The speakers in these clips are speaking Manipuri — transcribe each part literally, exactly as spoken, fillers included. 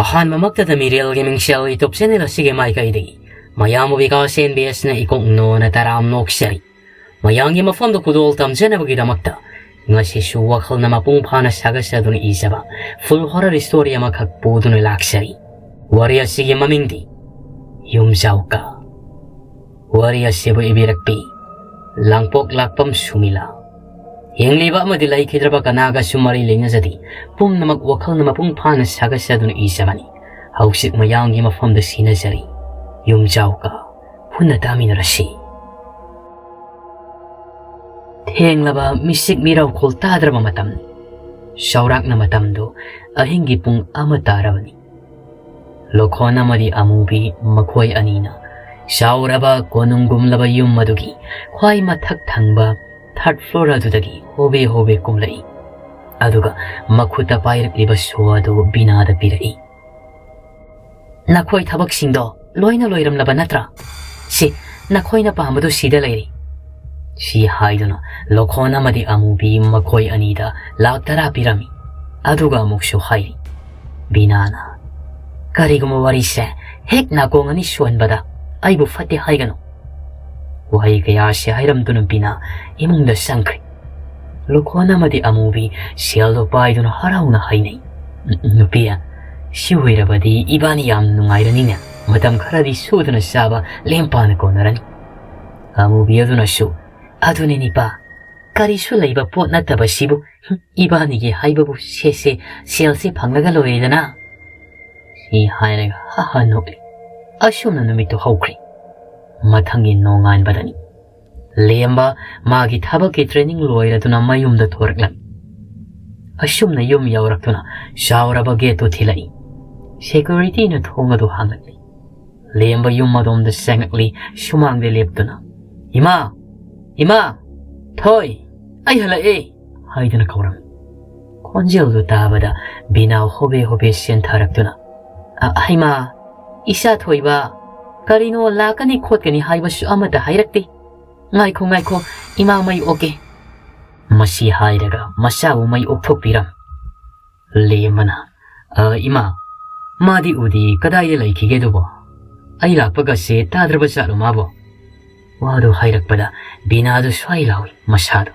ꯑꯍꯥꯟꯕꯃꯛꯇꯗ ꯃꯤꯔꯦꯜꯒꯤ ꯃꯤꯡꯁꯦꯜ YouTube channel ꯑꯁꯤꯒꯤ ꯃꯥꯏꯀꯩꯗꯒꯤ ꯃꯌꯥꯝꯕꯨ ꯕꯤꯀꯥꯁ ꯑꯦꯟ ꯕꯤ ꯑꯦꯁꯅ ꯏꯀꯣꯛ ꯅꯣꯅ ꯇꯔꯥꯝꯅ ꯑꯣꯛꯆꯔꯤ꯫ ꯃꯌꯥꯝꯒꯤ ꯃꯐꯝꯗ ꯈꯨꯗꯣꯜ ꯇꯝꯖꯅꯕꯒꯤꯗꯃꯛꯇ ꯉꯁꯤꯁꯨ ꯋꯥꯈꯜꯅ ꯃꯄꯨꯡ ꯐꯥꯅ ꯁꯥꯒꯠꯆꯗꯨꯅ ꯏꯖꯕ full horror story ꯑꯃꯈꯛ ꯄꯨꯗꯨꯅ ꯂꯥꯛꯆꯔꯤ꯫ ꯋꯥꯔꯤ ꯑꯁꯤꯒꯤ ꯃꯃꯤꯡꯗꯤ ꯌꯨꯝꯖꯥꯎꯀ꯫ ꯋꯥꯔꯤ ꯑꯁꯤꯕꯨ ꯏꯕꯤꯔꯛꯄꯤ ꯂꯥꯡꯄꯣꯛ ꯂꯥꯛꯄꯝ ꯁꯨꯃꯤꯂꯥ꯫ ꯍꯤꯡꯂꯤꯕ ꯑꯃꯗꯤ ꯂꯩꯈꯤꯗ꯭ꯔꯕ ꯀꯅꯥꯒꯁꯨ ꯃꯔꯤ ꯂꯩꯅꯖꯗꯦ꯫ ꯄꯨꯝꯅꯃꯛ ꯋꯥꯈꯜꯅ ꯃꯄꯨꯡ ꯐꯥꯅ ꯁꯥꯒꯠꯆꯗꯨꯅ ꯏꯖꯕꯅꯤ꯫ ꯍꯧꯖꯤꯛ ꯃꯌꯥꯝꯒꯤ ꯃꯐꯝꯗ ꯁꯤꯟꯅꯖꯔꯤ꯫ ꯌꯨꯝꯖꯥꯎꯀ ꯄꯨꯟꯅ ꯇꯥꯃꯤꯟꯅꯔꯁꯤ꯫ ꯊꯦꯡꯂꯕ ꯃꯤꯁꯤꯛ ꯃꯤꯔꯥꯎꯈꯣꯜ ꯇꯥꯗ꯭ꯔꯕ ꯃꯇꯝꯅꯤ꯫ ꯆꯥꯎꯔꯥꯛꯅ ꯃꯇꯝꯗꯨ ꯑꯍꯤꯡꯒꯤ ꯄꯨꯡ ꯑꯃ ꯇꯥꯔꯕꯅꯤ꯫ ꯂꯣꯈꯣꯟ ꯑꯃꯗꯤ ꯑꯃꯨꯕꯤ ꯃꯈꯣꯏ ꯑꯅꯤꯅ ꯆꯥꯎꯔꯕ ꯀꯣꯅꯨꯡꯒꯨꯝꯂꯕ ꯌꯨꯝ ꯑꯗꯨꯒꯤ ꯈ꯭ꯋꯥꯏ ꯃꯊꯛ ꯊꯪꯕ third floor ꯑꯗꯨꯗꯒꯤ ꯍꯣꯕꯦ ꯍꯣꯕꯦ ꯀꯨꯝꯂꯛꯏ꯫ ꯑꯗꯨꯒ ꯃꯈꯨꯠꯇ ꯄꯥꯏꯔꯛꯂꯤꯕ ꯁꯣ ꯑꯗꯨ ꯕꯤꯅꯥꯗ ꯄꯤꯔꯛꯏ꯫ "ꯅꯈꯣꯏ ꯊꯕꯛꯁꯤꯡꯗꯣ ꯂꯣꯏꯅ ꯂꯣꯏꯔꯝꯂꯕ ꯅꯠꯇ꯭ꯔꯥ? ꯁꯤ, ꯅꯈꯣꯏꯅ ꯄꯥꯝꯕꯗꯨ ꯁꯤꯗ ꯂꯩꯔꯤ," ꯁꯤ ꯍꯥꯏꯗꯨꯅ ꯂꯣꯈꯣꯟ ꯑꯃꯗꯤ ꯑꯃꯨꯕꯤ ꯃꯈꯣꯏ ꯑꯅꯤꯗ ꯂꯥꯛ ꯇꯔꯥ ꯄꯤꯔꯝꯃꯤ꯫ ꯑꯗꯨꯒ ꯑꯃꯨꯛꯁꯨ ꯍꯥꯏꯔꯤ, ꯕꯤꯅꯥꯅ, "ꯀꯔꯤꯒꯨꯝꯕ ꯋꯥꯔꯤꯁꯦ ꯍꯦꯛ ꯅꯥꯀꯣꯡ ꯑꯅꯤ ꯁꯣꯟꯕꯗ ꯑꯩꯕꯨ ꯐꯠꯇꯦ ꯍꯥꯏꯒꯅꯨ"꯫ ꯋꯥꯍꯩ ꯀꯌꯥꯁꯤ ꯍꯥꯏꯔꯝꯗꯨꯅ ꯕꯤꯅꯥ ꯏꯃꯨꯡꯗ ꯆꯪꯈ꯭ꯔꯦ꯫ ꯂꯣꯈꯣꯟ ꯑꯃꯗꯤ ꯑꯃꯨꯕꯤ ꯁꯦꯜꯗꯣ ꯄꯥꯏꯗꯨꯅ ꯍꯔꯥꯎꯅ ꯍꯥꯏꯅꯩ, "ꯅꯨꯄꯤ, ꯁꯤ ꯑꯣꯏꯔꯕꯗꯤ ꯏꯕꯥꯅꯤ ꯌꯥꯝ ꯅꯨꯡꯉꯥꯏꯔꯅꯤꯅꯦ꯫ ꯃꯇꯝ ꯈꯔꯗꯤ ꯁꯨꯗꯅ ꯆꯥꯕ ꯂꯦꯝ ꯄꯥꯅ ꯀꯣꯟꯅꯔꯅꯤ"꯫ ꯑꯃꯨꯕꯤ ꯑꯗꯨꯅꯁꯨ, "ꯑꯗꯨꯅꯤ ꯅꯤꯄꯥ, ꯀꯔꯤꯁꯨ ꯂꯩꯕ ꯄꯣꯠ ꯅꯠꯇꯕꯁꯤꯕꯨ, ꯏꯕꯥꯅꯤꯒꯤ ꯍꯥꯏꯕꯕꯨ ꯁꯦꯁꯦ, ꯁꯦꯜꯁꯦ ꯐꯪꯂꯒ ꯂꯣꯏꯔꯦꯗꯅ"꯫ ꯁꯤ ꯍꯥꯏꯔꯒ ꯍꯥ ꯍꯥ ꯅꯣꯛꯂꯤ꯫ ꯑꯁꯨꯝꯅ ꯅꯨꯃꯤꯠꯇꯨ ꯍꯧꯈ꯭ꯔꯦ꯫ ꯃꯊꯪꯒꯤ ꯅꯣꯡꯉꯥꯟꯕꯗꯅꯤ꯫ ꯂꯦꯝꯕ ꯃꯥꯒꯤ ꯊꯕꯛꯀꯤ training ꯂꯣꯏꯔꯗꯨꯅ ꯃꯌꯨꯝꯗ ꯊꯣꯔꯛꯂꯝꯃꯤ꯫ ꯑꯁꯨꯝꯅ ꯌꯨꯝ ꯌꯧꯔꯛꯇꯨꯅ ꯆꯥꯎꯔꯕ gateꯇꯨ ꯊꯤꯜꯂꯛꯏ꯫ Securityꯅ ꯊꯣꯡ ꯑꯗꯨ ꯍꯥꯡꯂꯛꯂꯤ꯫ ꯂꯦꯝꯕ ꯌꯨꯝ ꯑꯗꯣꯝꯗ ꯆꯪꯉꯛꯂꯤ, ꯁꯨꯃꯥꯡꯗ ꯂꯦꯞꯇꯨꯅ, "ꯏꯃꯥ! ꯏꯃꯥ! ꯊꯣꯏ! ꯑꯩ ꯍꯜꯂꯛꯑꯦ!" ꯍꯥꯏꯗꯨꯅ ꯀꯧꯔꯝꯃꯤ꯫ ꯈꯣꯟꯖꯦꯜꯗꯨ ꯇꯥꯕꯗ ꯕꯤꯅꯥ ꯍꯣꯕꯦ ꯍꯣꯕꯦ ꯆꯦꯟꯊꯔꯛꯇꯨꯅ, "ꯑ, ꯍꯩꯃꯥ! ꯏꯆꯥ ꯊꯣꯏꯕ! ꯀꯔꯤꯅꯣ ꯂꯥꯛꯀꯅꯤ ꯈꯣꯠꯀꯅꯤ ꯍꯥꯏꯕꯁꯨ ꯑꯃꯠꯇ ꯍꯥꯏꯔꯛꯇꯦ꯫ ꯉꯥꯏꯈꯣ, ꯉꯥꯏꯈꯣ, ꯏꯃꯥ ꯃꯩ ꯑꯣꯛꯀꯦ"꯫ ꯃꯁꯤ ꯍꯥꯏꯔꯒ ꯃꯆꯥꯕꯨ ꯃꯩ ꯑꯣꯛꯊꯣꯛꯄꯤꯔꯝꯃꯤ꯫ ꯂꯦꯝꯕꯅ, "ꯑ, ꯏꯃꯥ, "ꯃꯥꯗꯤ ꯎꯗꯦ, ꯀꯗꯥꯏꯗ ꯂꯩꯈꯤꯒꯦ ꯑꯗꯨꯕꯣ? ꯑꯩ ꯂꯥꯛꯄꯒꯁꯦ ꯇꯥꯗ꯭ꯔꯕ ꯖꯥꯠꯂꯣ ꯃꯥꯕꯣ?" ꯋꯥꯗꯨ ꯍꯥꯏꯔꯛꯄꯗ ꯕꯤꯅꯥꯗꯨ ꯁ꯭ꯋꯥꯏ ꯂꯥꯎꯏ ꯃꯁꯥꯗꯣ꯫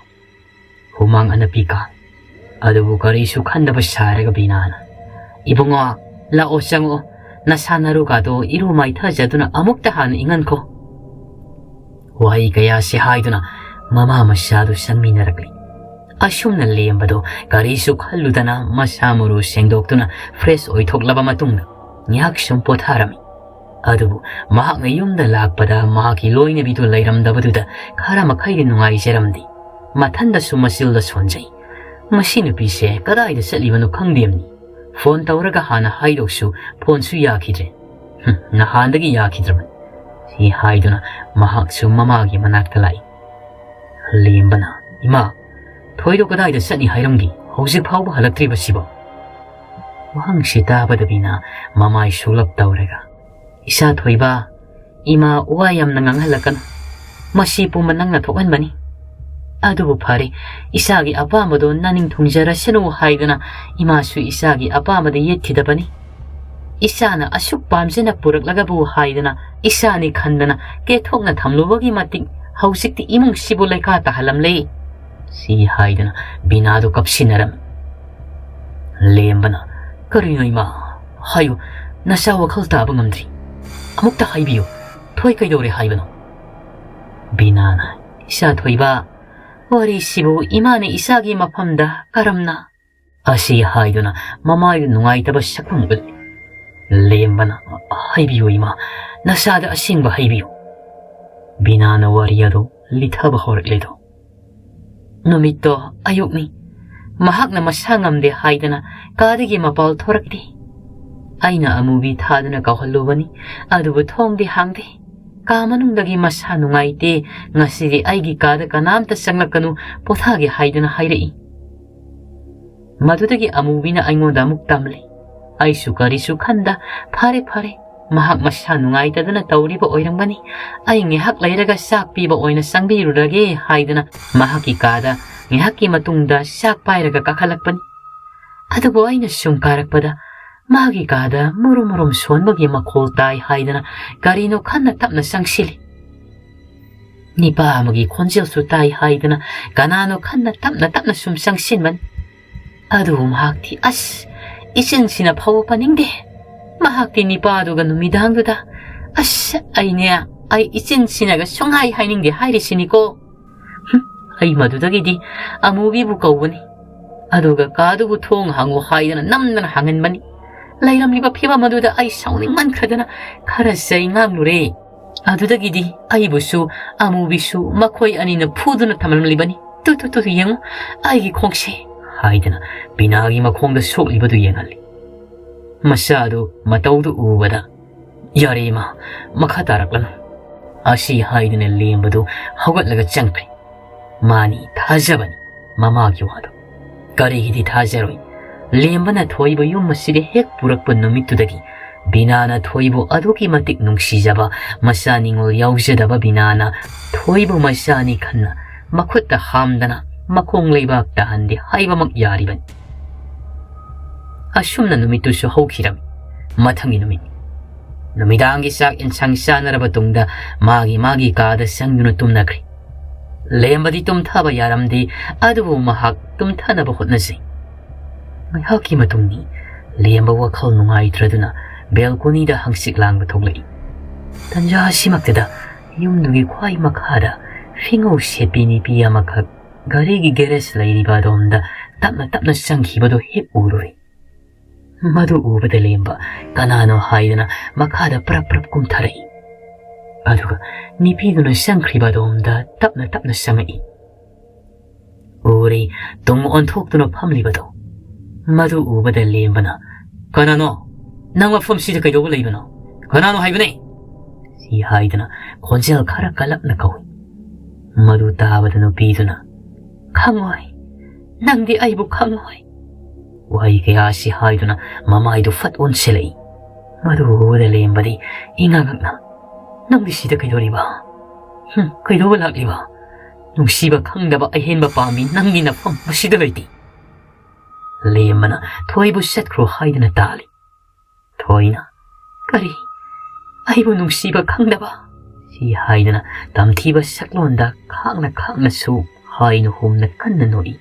ꯍꯨꯃꯥꯡ ꯑꯅꯞꯄꯤ ꯀꯥꯡ꯫ ꯑꯗꯨꯕꯨ ꯀꯔꯤꯁꯨ ꯈꯟꯗꯕ ꯁꯥꯔꯒ ꯕꯤꯅꯥꯅ, "ꯏꯕꯨꯡꯉꯣ, ꯂꯥꯛꯑꯣ, ꯆꯪꯉꯛꯑꯣ꯫ ꯅꯁꯥ ꯅꯔꯨꯒꯗꯣ ꯏꯔꯨ ꯃꯥꯏꯊꯖꯗꯨꯅ ꯑꯃꯨꯛꯇ ꯍꯥꯟꯅ ꯏꯪꯍꯟꯈꯣ꯫" ꯋꯥꯍꯩ ꯀꯌꯥꯁꯤ ꯍꯥꯏꯗꯨꯅ ꯃꯃꯥ ꯃꯆꯥꯗꯨ ꯆꯪꯃꯤꯟꯅꯔꯛꯂꯤ꯫ ꯑꯁꯨꯝꯅ ꯂꯦꯝꯕꯗꯨ ꯀꯔꯤꯁꯨ ꯈꯜꯂꯨꯗꯅ ꯃꯁꯥ ꯃꯎ ꯁꯦꯡꯗꯣꯛꯇꯨꯅ fresh ꯑꯣꯏꯊꯣꯛꯂꯕ ꯃꯇꯨꯡꯗ ꯉꯥꯏꯍꯥꯛ ꯁꯨꯝ ꯄꯣꯊꯥꯔꯝꯃꯤ꯫ ꯑꯗꯨꯕꯨ ꯃꯍꯥꯛꯅ ꯌꯨꯝꯗ ꯂꯥꯛꯄꯗ ꯃꯍꯥꯛꯀꯤ ꯂꯣꯏꯅꯕꯤꯗꯨ ꯂꯩꯔꯝꯗꯕꯗꯨꯗ ꯈꯔ ꯃꯈꯩꯗꯤ ꯅꯨꯡꯉꯥꯏꯖꯔꯝꯗꯦ꯫ ꯃꯊꯟꯗꯁꯨ ꯃꯆꯤꯜꯗ ꯁꯣꯟꯖꯩ꯫ "ꯃꯁꯤ ꯅꯨꯄꯤꯁꯦ ꯀꯗꯥꯏꯗ ꯆꯠꯂꯤꯕꯅꯣ ꯈꯪꯗꯦꯝꯅꯤ꯫ ꯐꯣꯟ ꯇꯧꯔꯒ ꯍꯥꯟꯅ ꯍꯥꯏꯗꯣꯛꯁꯨ ꯐꯣꯟꯁꯨ ꯌꯥꯈꯤꯗ꯭ꯔꯦ꯫ ꯍꯨꯝ, ꯅꯍꯥꯟꯗꯒꯤ ꯌꯥꯈꯤꯗ꯭ꯔꯕꯅꯤ꯫" ꯁꯤ ꯍꯥꯏꯗꯨꯅ ꯃꯍꯥꯛꯁꯨ ꯃꯃꯥꯒꯤ ꯃꯅꯥꯛꯇ ꯂꯥꯛꯏ꯫ ꯂꯦꯝꯕꯅ, "ꯏꯃꯥ, ꯊꯣꯏꯗꯣ ꯀꯗꯥꯏꯗ ꯆꯠꯅꯤ ꯍꯥꯏꯔꯝꯒꯦ? ꯍꯧꯖꯤꯛ ꯐꯥꯎꯕ ꯍꯜꯂꯛꯇ꯭ꯔꯤꯕꯁꯤꯕꯣ?" ꯋꯥꯍꯪꯁꯤ ꯇꯥꯕꯗ ꯕꯤꯅꯥ ꯃꯃꯥꯏ ꯁꯨꯂꯞ ꯇꯧꯔꯒ, "ꯏꯆꯥ ꯊꯣꯏꯕ, ꯏꯃꯥ ꯋꯥ ꯌꯥꯝꯅ ꯉꯥꯡꯍꯜꯂꯛꯀꯅꯨ꯫ ꯃꯁꯤ ꯄꯨꯝꯕ ꯅꯪꯅ ꯊꯣꯛꯍꯟꯕꯅꯤ꯫ ꯑꯗꯨꯕꯨ ꯐꯔꯦ, ꯏꯆꯥꯒꯤ ꯑꯄꯥꯝꯕꯗꯣ ꯅꯅꯤꯡ ꯊꯨꯡꯖꯔꯁꯅꯨ ꯍꯥꯏꯗꯅ ꯏꯃꯥꯁꯨ ꯏꯆꯥꯒꯤ ꯑꯄꯥꯝꯕꯗ ꯌꯦꯠꯈꯤꯗꯕꯅꯤ꯫ ꯏꯆꯥꯅ ꯑꯁꯨꯛ ꯄꯥꯝꯖꯅ ꯄꯨꯔꯛꯂꯒꯕꯨ ꯍꯥꯏꯗꯅ ꯏꯆꯥꯅꯤ ꯈꯟꯗꯅ ꯀꯦꯊꯣꯛꯅ ꯊꯝꯂꯨꯕꯒꯤ ꯃꯇꯤꯛ ꯍꯧꯖꯤꯛꯇꯤ ꯏꯃꯨꯡꯁꯤꯕꯨ ꯂꯩꯈꯥ ꯇꯥꯍꯜꯂꯝꯂꯦ꯫" ꯁꯤ ꯍꯥꯏꯗꯨꯅ ꯕꯤꯅꯥꯗꯨ ꯀꯞꯁꯤꯟꯅꯔꯝꯃꯤ꯫ ꯂꯦꯝꯕꯅ, "ꯀꯔꯤꯅꯣ ꯏꯃꯥ? ꯍꯥꯏꯌꯨ, ꯅꯆꯥ ꯋꯥꯈꯜ ꯇꯥꯕ ꯉꯝꯗ꯭ꯔꯤ꯫ ꯑꯃꯨꯛꯇ ꯍꯥꯏꯕꯤꯌꯨ, ꯊꯣꯏ ꯀꯩꯗꯧꯔꯦ ꯍꯥꯏꯕꯅꯣ?" ꯕꯤꯅꯥꯅ, "ꯏꯆꯥ ꯊꯣꯏꯕ, ꯋꯥꯔꯤꯁꯤꯕꯨ ꯏꯃꯥꯅ ꯏꯆꯥꯒꯤ ꯃꯐꯝꯗ ꯀꯔꯝꯅ?" ꯑꯁꯤ ꯍꯥꯏꯗꯨꯅ ꯃꯃꯥꯏꯗ ꯅꯨꯡꯉꯥꯏꯇꯕ ꯁꯛꯐꯝ ꯎꯠꯂꯤ꯫ ꯂꯦꯝꯕꯅ, "ꯍꯥꯏꯕꯤꯌꯨ ꯏꯃꯥ, ꯅꯆꯥꯗ ꯑꯁꯦꯡꯕ ꯍꯥꯏꯕꯤꯌꯨ꯫" ꯕꯤꯅꯥꯅ ꯋꯥꯔꯤ ꯑꯗꯨ ꯂꯤꯊꯕ ꯍꯧꯔꯛꯂꯤꯗꯣ꯫ ꯅꯨꯃꯤꯠꯇꯣ ꯑꯌꯨꯛꯅꯤ꯫ ꯃꯍꯥꯛꯅ ꯃꯁꯥ ꯉꯝꯗꯦ ꯍꯥꯏꯗꯅ ꯀꯥꯗꯒꯤ ꯃꯄꯥꯜ ꯊꯣꯔꯛꯇꯦ꯫ ꯑꯩꯅ ꯑꯃꯨꯕꯤ ꯊꯥꯗꯨꯅ ꯀꯧꯍꯜꯂꯨꯕꯅꯤ, ꯑꯗꯨꯕꯨ ꯊꯣꯡꯗꯤ ꯍꯥꯡꯗꯦ꯫ ꯀꯥ ꯃꯅꯨꯡꯗꯒꯤ ꯃꯁꯥ ꯅꯨꯡꯉꯥꯏꯇꯦ, ꯉꯁꯤꯗꯤ ꯑꯩꯒꯤ ꯀꯥꯗ ꯀꯅꯥꯝꯇ ꯆꯪꯂꯛꯀꯅꯨ, ꯄꯣꯊꯥꯒꯦ ꯍꯥꯏꯗꯨꯅ ꯍꯥꯏꯔꯛꯏ꯫ ꯃꯗꯨꯗꯒꯤ ꯑꯃꯨꯕꯤꯅ ꯑꯩꯉꯣꯟꯗ ꯑꯃꯨꯛ ꯇꯝꯂꯤ꯫ ꯑꯩꯁꯨ ꯀꯔꯤꯁꯨ ꯈꯟꯗ, "ꯐꯔꯦ, ꯐꯔꯦ, ꯃꯍꯥꯛ ꯃꯁꯥ ꯅꯨꯡꯉꯥꯏꯇꯗꯅ ꯇꯧꯔꯤꯕ ꯑꯣꯏꯔꯝꯒꯅꯤ꯫ ꯑꯩ ꯉꯥꯏꯍꯥꯛ ꯂꯩꯔꯒ ꯆꯥꯛ ꯄꯤꯕ ꯑꯣꯏꯅ ꯆꯪꯕꯤꯔꯨꯔꯒꯦ" ꯍꯥꯏꯗꯅ ꯃꯍꯥꯛꯀꯤ ꯀꯥꯗ ꯉꯥꯏꯍꯥꯛꯀꯤ ꯃꯇꯨꯡꯗ ꯆꯥꯛ ꯄꯥꯏꯔꯒ ꯀꯥꯈꯠꯂꯛꯄꯅꯤ꯫ ꯑꯗꯨꯕꯨ ꯑꯩꯅ ꯁꯨꯝ ꯀꯥꯔꯛꯄꯗ ꯃꯥꯒꯤ ꯀꯥꯗ ꯃꯨꯔꯨꯝ ꯃꯨꯔꯨꯝ ꯁꯣꯟꯕꯒꯤ ꯃꯈꯣꯜ ꯇꯥꯏ ꯍꯥꯏꯗꯅ ꯀꯔꯤꯅꯣ ꯈꯟꯅ ꯇꯞꯅ ꯆꯪꯁꯤꯜꯂꯤ꯫ ꯅꯤꯄꯥ ꯑꯃꯒꯤ ꯈꯣꯟꯖꯦꯜꯁꯨ ꯇꯥꯏ ꯍꯥꯏꯗꯅ ꯀꯅꯥꯅꯣ ꯈꯟꯅ ꯇꯞꯅ ꯇꯞꯅ ꯁꯨꯝ ꯆꯪꯁꯤꯟꯕꯅꯤ꯫ ꯑꯗꯨꯕꯨ ꯃꯍꯥꯛꯇꯤ ꯑꯁ, ꯏꯆꯤꯟꯁꯤꯅ ꯐꯥꯎꯕ ꯄꯟꯅꯤꯡꯗꯦ꯫ ꯃꯍꯥꯛꯇꯤ ꯅꯤꯄꯥꯗꯨꯒ ꯅꯨꯃꯤꯗꯥꯡꯗꯨꯗ, "ꯑꯁ, ꯑꯩꯅꯦ, ꯑꯩ ꯏꯆꯤꯟꯁꯤꯅꯒ ꯁꯨꯡꯍꯥꯏ ꯍꯥꯏꯅꯤꯡꯗꯦ" ꯍꯥꯏꯔꯤꯁꯤꯅꯤꯀꯣ꯫ ꯍꯨꯝ, ꯑꯩ ꯃꯗꯨꯗꯒꯤꯗꯤ ꯑꯃꯨꯕꯤꯕꯨ ꯀꯧꯕꯅꯤ꯫ ꯑꯗꯨꯒ ꯀꯥꯗꯨꯕꯨ ꯊꯣꯡ ꯍꯥꯡꯉꯨ ꯍꯥꯏꯗꯅ ꯅꯝꯗꯅ ꯍꯥꯡꯍꯟꯕꯅꯤ꯫ ꯂꯩꯔꯝꯂꯤꯕ ꯐꯤꯕꯝ ꯑꯗꯨꯗ ꯑꯩ ꯁꯥꯎꯅꯤꯡꯃꯟꯈ꯭ꯔꯗꯅ ꯈꯔ ꯆꯩ ꯉꯥꯡꯂꯨꯔꯦ꯫ ꯑꯗꯨꯗꯒꯤꯗꯤ ꯑꯩꯕꯨꯁꯨ ꯑꯃꯨꯕꯤꯁꯨ ꯃꯈꯣꯏ ꯑꯅꯤꯅ ꯐꯨꯗꯨꯅ ꯊꯝꯂꯝꯂꯤꯕꯅꯤ꯫ ꯇꯨ, ꯇꯨ, ꯇꯨ, ꯌꯦꯡꯉꯨ, ꯑꯩꯒꯤ ꯈꯣꯡꯁꯦ" ꯍꯥꯏꯗꯅ ꯕꯤꯅꯥꯒꯤ ꯃꯈꯣꯡꯗ ꯁꯣꯛꯂꯤꯕꯗꯨ ꯌꯦꯡꯍꯜꯂꯤ꯫ ꯃꯆꯥꯗꯨ ꯃꯇꯧꯗꯨ ꯎꯕꯗ, "ꯌꯥꯔꯦ ꯏꯃꯥ, ꯃꯈꯥ ꯇꯥꯔꯛꯂꯅꯨ"꯫ ꯑꯁꯤ ꯍꯥꯏꯗꯨꯅ ꯂꯦꯝꯕꯗꯨ ꯍꯧꯒꯠꯂꯒ ꯆꯪꯈ꯭ꯔꯦ꯫ ꯃꯥꯅꯤ ꯊꯥꯖꯕꯅꯤ ꯃꯃꯥꯒꯤ ꯋꯥꯗꯨ꯫ ꯀꯔꯤꯒꯤꯗꯤ ꯊꯥꯖꯔꯣꯏ? ꯂꯦꯝꯕꯅ ꯊꯣꯏꯕ ꯌꯨꯝ ꯑꯁꯤꯗ ꯍꯦꯛ ꯄꯨꯔꯛꯄ ꯅꯨꯃꯤꯠꯇꯨꯗꯒꯤ ꯕꯤꯅꯥꯅ ꯊꯣꯏꯕꯨ ꯑꯗꯨꯛꯀꯤ ꯃꯇꯤꯛ ꯅꯨꯡꯁꯤꯖꯕ, ꯃꯆꯥ ꯅꯤꯡꯉꯣꯜ ꯌꯥꯎꯖꯗꯕ ꯕꯤꯅꯥꯅ ꯊꯣꯏꯕꯨ ꯃꯆꯥꯅꯤ ꯈꯟꯅ ꯃꯈꯨꯠꯇ ꯍꯥꯝꯗꯅ ꯃꯈꯣꯡ ꯂꯩꯕꯥꯛ ꯇꯥꯍꯟꯗꯦ ꯍꯥꯏꯕꯃꯛ ꯌꯥꯔꯤꯕꯅꯤ꯫ ꯑꯁꯨꯝꯅ ꯅꯨꯃꯤꯠꯇꯨꯁꯨ ꯍꯧꯈꯤꯔꯝꯃꯤ꯫ ꯃꯊꯪꯒꯤ ꯅꯨꯃꯤꯠ ꯅꯨꯃꯤꯗꯥꯡꯒꯤ ꯆꯥꯛ ꯏꯟꯁꯥꯡ ꯆꯥꯅꯔꯕ ꯇꯨꯡꯗ ꯃꯥꯒꯤ ꯃꯥꯒꯤ ꯀꯥꯗ ꯆꯪꯗꯨꯅ ꯇꯨꯝꯅꯈ꯭ꯔꯦ꯫ ꯂꯦꯝꯕꯗꯤ ꯇꯨꯝꯊꯕ ꯌꯥꯔꯝꯗꯦ, ꯑꯗꯨꯕꯨ ꯃꯍꯥꯛ ꯇꯨꯝꯊꯅꯕ ꯍꯣꯠꯅꯖꯩ꯫ ꯉꯥꯏꯍꯥꯛꯀꯤ ꯃꯇꯨꯡꯗꯤ ꯂꯦꯝꯕ ꯋꯥꯈꯜ ꯅꯨꯡꯉꯥꯏꯇ꯭ꯔꯗꯨꯅ ꯕꯦꯜꯀꯣꯅꯤꯗ ꯍꯪꯆꯤꯠ ꯂꯥꯡꯕ ꯊꯣꯛꯂꯛꯏ꯫ ꯇꯟꯖꯥ ꯑꯁꯤꯃꯛꯇꯗ ꯌꯨꯝꯗꯨꯒꯤ ꯈ꯭ꯋꯥꯏ ꯃꯈꯥꯗ ꯐꯤꯉꯧ ꯁꯦꯠꯄꯤ ꯅꯨꯄꯤ ꯑꯃꯈꯛ ꯒꯥꯔꯤꯒꯤ ꯒꯦꯔꯦꯖ ꯂꯩꯔꯤꯕ ꯑꯗꯣꯝꯗ ꯇꯞꯅ ꯇꯞꯅ ꯆꯪꯈꯤꯕꯗꯨ ꯍꯦꯛ ꯎꯔꯨꯔꯦ꯫ ꯃꯗꯨ ꯎꯕꯗ ꯂꯦꯝꯕ ꯀꯅꯥꯅꯣ ꯍꯥꯏꯗꯅ ꯃꯈꯥꯗ ꯄ꯭ꯔꯞ ꯄ꯭ꯔꯞ ꯀꯨꯝꯊꯔꯛꯏ꯫ ꯑꯗꯨꯒ ꯅꯨꯄꯤꯗꯨꯅ ꯆꯪꯈ꯭ꯔꯤꯕ ꯑꯗꯣꯝꯗ ꯇꯞꯅ ꯇꯞꯅ ꯆꯪꯉꯛꯏ꯫ ꯎꯔꯦ, ꯇꯨꯡ ꯑꯣꯟꯊꯣꯛꯇꯨꯅ ꯐꯝꯂꯤꯕꯗꯨ꯫ ꯃꯗꯨ ꯎꯕꯗ ꯂꯦꯝꯕꯅ, "ꯀꯅꯥꯅꯣ? ꯅꯪ ꯃꯐꯝꯁꯤꯗ ꯀꯩꯗꯧꯕ ꯂꯩꯕꯅꯣ? ꯀꯅꯥꯅꯣ ꯍꯥꯏꯕꯅꯦ?" ꯁꯤ ꯍꯥꯏꯗꯨꯅ ꯈꯣꯟꯖꯦꯜ ꯈꯔ ꯀꯜꯂꯞꯅ ꯀꯧꯏ꯫ ꯃꯗꯨ ꯇꯥꯕꯗ ꯅꯨꯄꯤꯗꯨꯅ, "ꯈꯪꯉꯣꯏ, ꯅꯪꯗꯤ ꯑꯩꯕꯨ ꯈꯪꯉꯣꯏ"꯫ ꯋꯥꯍꯩ ꯀꯌꯥ ꯑꯁꯤ ꯍꯥꯏꯗꯨꯅ ꯃꯃꯥꯏꯗꯨ ꯐꯠ ꯑꯣꯟꯁꯤꯜꯂꯛꯏ꯫ ꯃꯗꯨ ꯎꯕꯗ ꯂꯦꯝꯕꯗꯤ ꯏꯉꯛ ꯉꯛꯅ, "ꯅꯪꯗꯤ ꯁꯤꯗ ꯀꯩꯗꯧꯔꯤꯕ? ꯍꯨꯝ, ꯀꯩꯗꯧꯕ ꯂꯥꯛꯂꯤꯕ? ꯅꯨꯡꯁꯤꯕ ꯈꯪꯗꯕ ꯑꯍꯦꯟꯕ ꯄꯥꯝꯃꯤ ꯅꯪꯒꯤ ꯅꯐꯝ ꯃꯁꯤꯗ ꯂꯩꯇꯦ"꯫ ꯂꯦꯝꯕꯅ ꯊꯣꯏꯕꯨ ꯆꯠꯈ꯭ꯔꯣ ꯍꯥꯏꯗꯨꯅ ꯇꯥꯜꯂꯤ꯫ ꯀꯣꯏꯅ, "ꯀꯔꯤ? ꯑꯩꯕꯨ ꯅꯨꯡꯁꯤꯕ ꯈꯪꯗꯕ?" ꯁꯤ ꯍꯥꯏꯗꯨꯅ ꯇꯝꯊꯤꯕ ꯁꯛꯂꯣꯟꯗ ꯈꯥꯡꯅ ꯈꯥꯡꯅꯁꯨ ꯍꯥꯏꯅ ꯍꯨꯝꯅ ꯀꯟꯅ ꯅꯣꯛꯏ꯫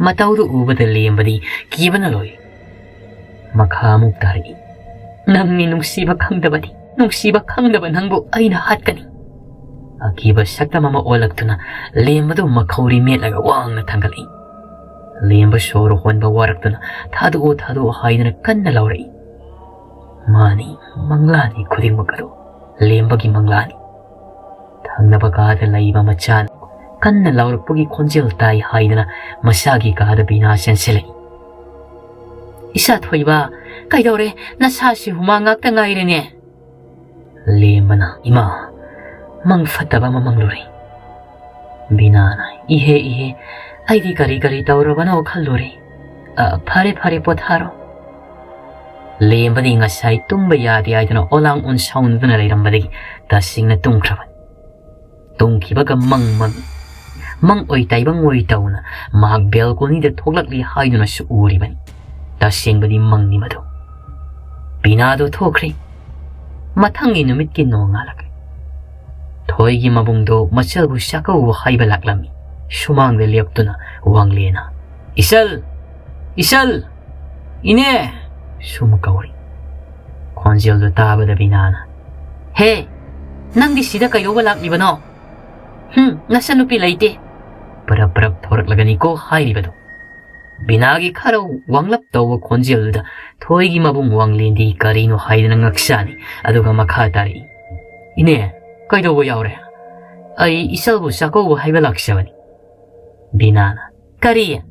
ꯃꯇꯧꯗꯨ ꯎꯕꯗ ꯂꯦꯝꯕꯗꯤ ꯀꯤꯕꯅ ꯂꯣꯏ꯫ ꯃꯈꯥ ꯑꯃꯨꯛ ꯇꯥꯔꯛꯏ, "ꯅꯪꯅꯤ ꯅꯨꯡꯁꯤꯕ ꯈꯪꯗꯕꯅꯤ, ꯅꯨꯡꯁꯤꯕ ꯈꯪꯗꯕ ꯅꯪꯕꯨ ꯑꯩꯅ ꯍꯥꯠꯀꯅꯤ꯫" ꯑꯀꯤꯕ ꯁꯛꯇꯝ ꯑꯃ ꯑꯣꯜꯂꯛꯇꯨꯅ ꯂꯦꯝꯕꯗꯨ ꯃꯈꯧꯔꯤ ꯃꯦꯠꯂꯒ ꯋꯥꯡꯅ ꯊꯥꯡꯒꯠꯂꯛꯏ꯫ ꯂꯦꯝꯕ ꯁꯣꯔ ꯍꯣꯟꯕ ꯋꯥꯔꯛꯇꯨꯅ, "ꯊꯥꯗꯣꯛꯑꯣ, ꯊꯥꯗꯣꯛꯑꯣ" ꯍꯥꯏꯗꯨꯅ ꯀꯟꯅ ꯂꯥꯎꯔꯛꯏ꯫ ꯃꯥꯅꯤ, ꯃꯪꯂꯥꯅꯤ ꯈꯨꯗꯤꯡꯃꯛ ꯑꯗꯨ꯫ ꯂꯦꯝꯕꯒꯤ ꯃꯪꯂꯥꯅꯤ꯫ ꯊꯪꯅꯕ ꯀꯥꯗ ꯂꯩꯕ ꯃꯆꯥꯅ ꯀꯟꯅ ꯂꯥꯎꯔꯛꯄꯒꯤ ꯈꯣꯟꯖꯦꯜ ꯇꯥꯏ ꯍꯥꯏꯗꯨꯅ ꯃꯁꯥꯒꯤ ꯀꯥꯗ ꯕꯤꯅꯥ ꯆꯦꯟꯁꯤꯜꯂꯛꯏ꯫ "ꯏꯁꯥ ꯊꯣꯏꯕ, ꯀꯩꯗꯧꯔꯦ? ꯅꯁꯥꯁꯤ ꯍꯨꯃꯥꯡ ꯉꯥꯛꯇ ꯉꯥꯏꯔꯦꯅꯦ꯫" ꯂꯦꯝꯕꯅ, "ꯏꯃꯥ, ꯃꯪ ꯐꯠꯇꯕ ꯑꯃ ꯃꯪꯂꯨꯔꯦ꯫" ꯕꯤꯅꯥꯅ, "ꯏꯍꯦ, ꯏꯍꯦ, ꯑꯩꯗꯤ ꯀꯔꯤ ꯀꯔꯤ ꯇꯧꯔꯕꯅꯣ ꯈꯜꯂꯨꯔꯦ꯫ ꯑ, ꯐꯔꯦ, ꯐꯔꯦ, ꯄꯣꯊꯥꯔꯣ꯫" ꯂꯦꯝꯕꯗꯤ ꯉꯁꯥꯏ ꯇꯨꯝꯕ ꯌꯥꯗꯦ ꯍꯥꯏꯗꯨꯅ ꯑꯣꯂꯥꯡ ꯑꯣꯟ ꯁꯥꯎꯅꯗꯨꯅ ꯂꯩꯔꯝꯕꯗꯒꯤ ꯇꯁꯦꯡꯅ ꯇꯨꯝꯈ꯭ꯔꯕꯅꯤ꯫ ꯇꯨꯝꯈꯤꯕꯒ ꯃꯪ ꯃꯪꯏ꯫ ꯃꯪ ꯑꯣꯏ ꯇꯥꯏꯕꯪ ꯑꯣꯏ ꯇꯧꯅ ꯃꯍꯥꯛ ꯕꯦꯜꯀꯣꯅꯤꯗ ꯊꯣꯛꯂꯛꯂꯤ ꯍꯥꯏꯗꯨꯅꯁꯨ ꯎꯔꯤꯕꯅꯤ꯫ ꯇꯁꯦꯡꯕꯗꯤ ꯃꯪꯅꯤ ꯃꯗꯨ꯫ ꯕꯤꯅꯥꯗꯣ ꯊꯣꯛꯈ꯭ꯔꯦ꯫ ꯃꯊꯪꯒꯤ ꯅꯨꯃꯤꯠꯀꯤ ꯅꯣꯡꯉꯥꯜꯂꯛꯂꯦ꯫ ꯊꯣꯏꯒꯤ ꯃꯕꯨꯡꯗꯣ ꯃꯆꯜꯕꯨ ꯆꯥꯛꯀꯧꯕ ꯍꯥꯏꯕ ꯂꯥꯛꯂꯝꯃꯤ꯫ ꯁꯨꯃꯥꯡꯗ ꯂꯦꯞꯇꯨꯅ ꯋꯥꯡꯂꯦꯅ, "ꯏꯆꯜ! ꯏꯆꯜ! ꯏꯅꯦ!" ꯁꯨꯝ ꯀꯧꯔꯤ꯫ ꯈꯣꯟꯖꯦꯜꯗꯨ ꯇꯥꯕꯗ ꯕꯤꯅꯥꯅ, "ꯍꯦ! ꯅꯪꯗꯤ ꯁꯤꯗ ꯀꯩꯗꯧꯕ ꯂꯥꯛꯂꯤꯕꯅꯣ? ꯍꯨꯝ, ꯅꯆꯟꯅꯨꯄꯤ ꯂꯩꯇꯦ꯫" ꯄꯔꯞ ꯄꯔꯞ ꯊꯣꯔꯛꯂꯒꯅꯤꯀꯣ ꯍꯥꯏꯔꯤꯕꯗꯣ꯫ ꯕꯤꯅꯥꯒꯤ ꯈꯔ ꯋꯥꯡꯂꯞ ꯇꯧꯕ ꯈꯣꯟꯖꯦꯜꯗꯨꯗ ꯊꯣꯏꯒꯤ ꯃꯕꯨꯡ ꯋꯥꯡꯂꯦꯟꯗꯤ ꯀꯔꯤꯅꯣ ꯍꯥꯏꯗꯅ ꯉꯛꯁꯥꯅꯤ, ꯑꯗꯨꯒ ꯃꯈꯥ ꯇꯥꯔꯛꯏ, "ꯏꯅꯦ, ꯀꯩꯗꯧꯕ ꯌꯥꯎꯔꯦ? ꯑꯩ ꯏꯆꯜꯕꯨ ꯆꯥꯛꯀꯧꯕ ꯍꯥꯏꯕ ꯂꯥꯛꯆꯕꯅꯤ꯫" ꯕꯤꯅꯥꯅ, "ꯀꯔꯤ?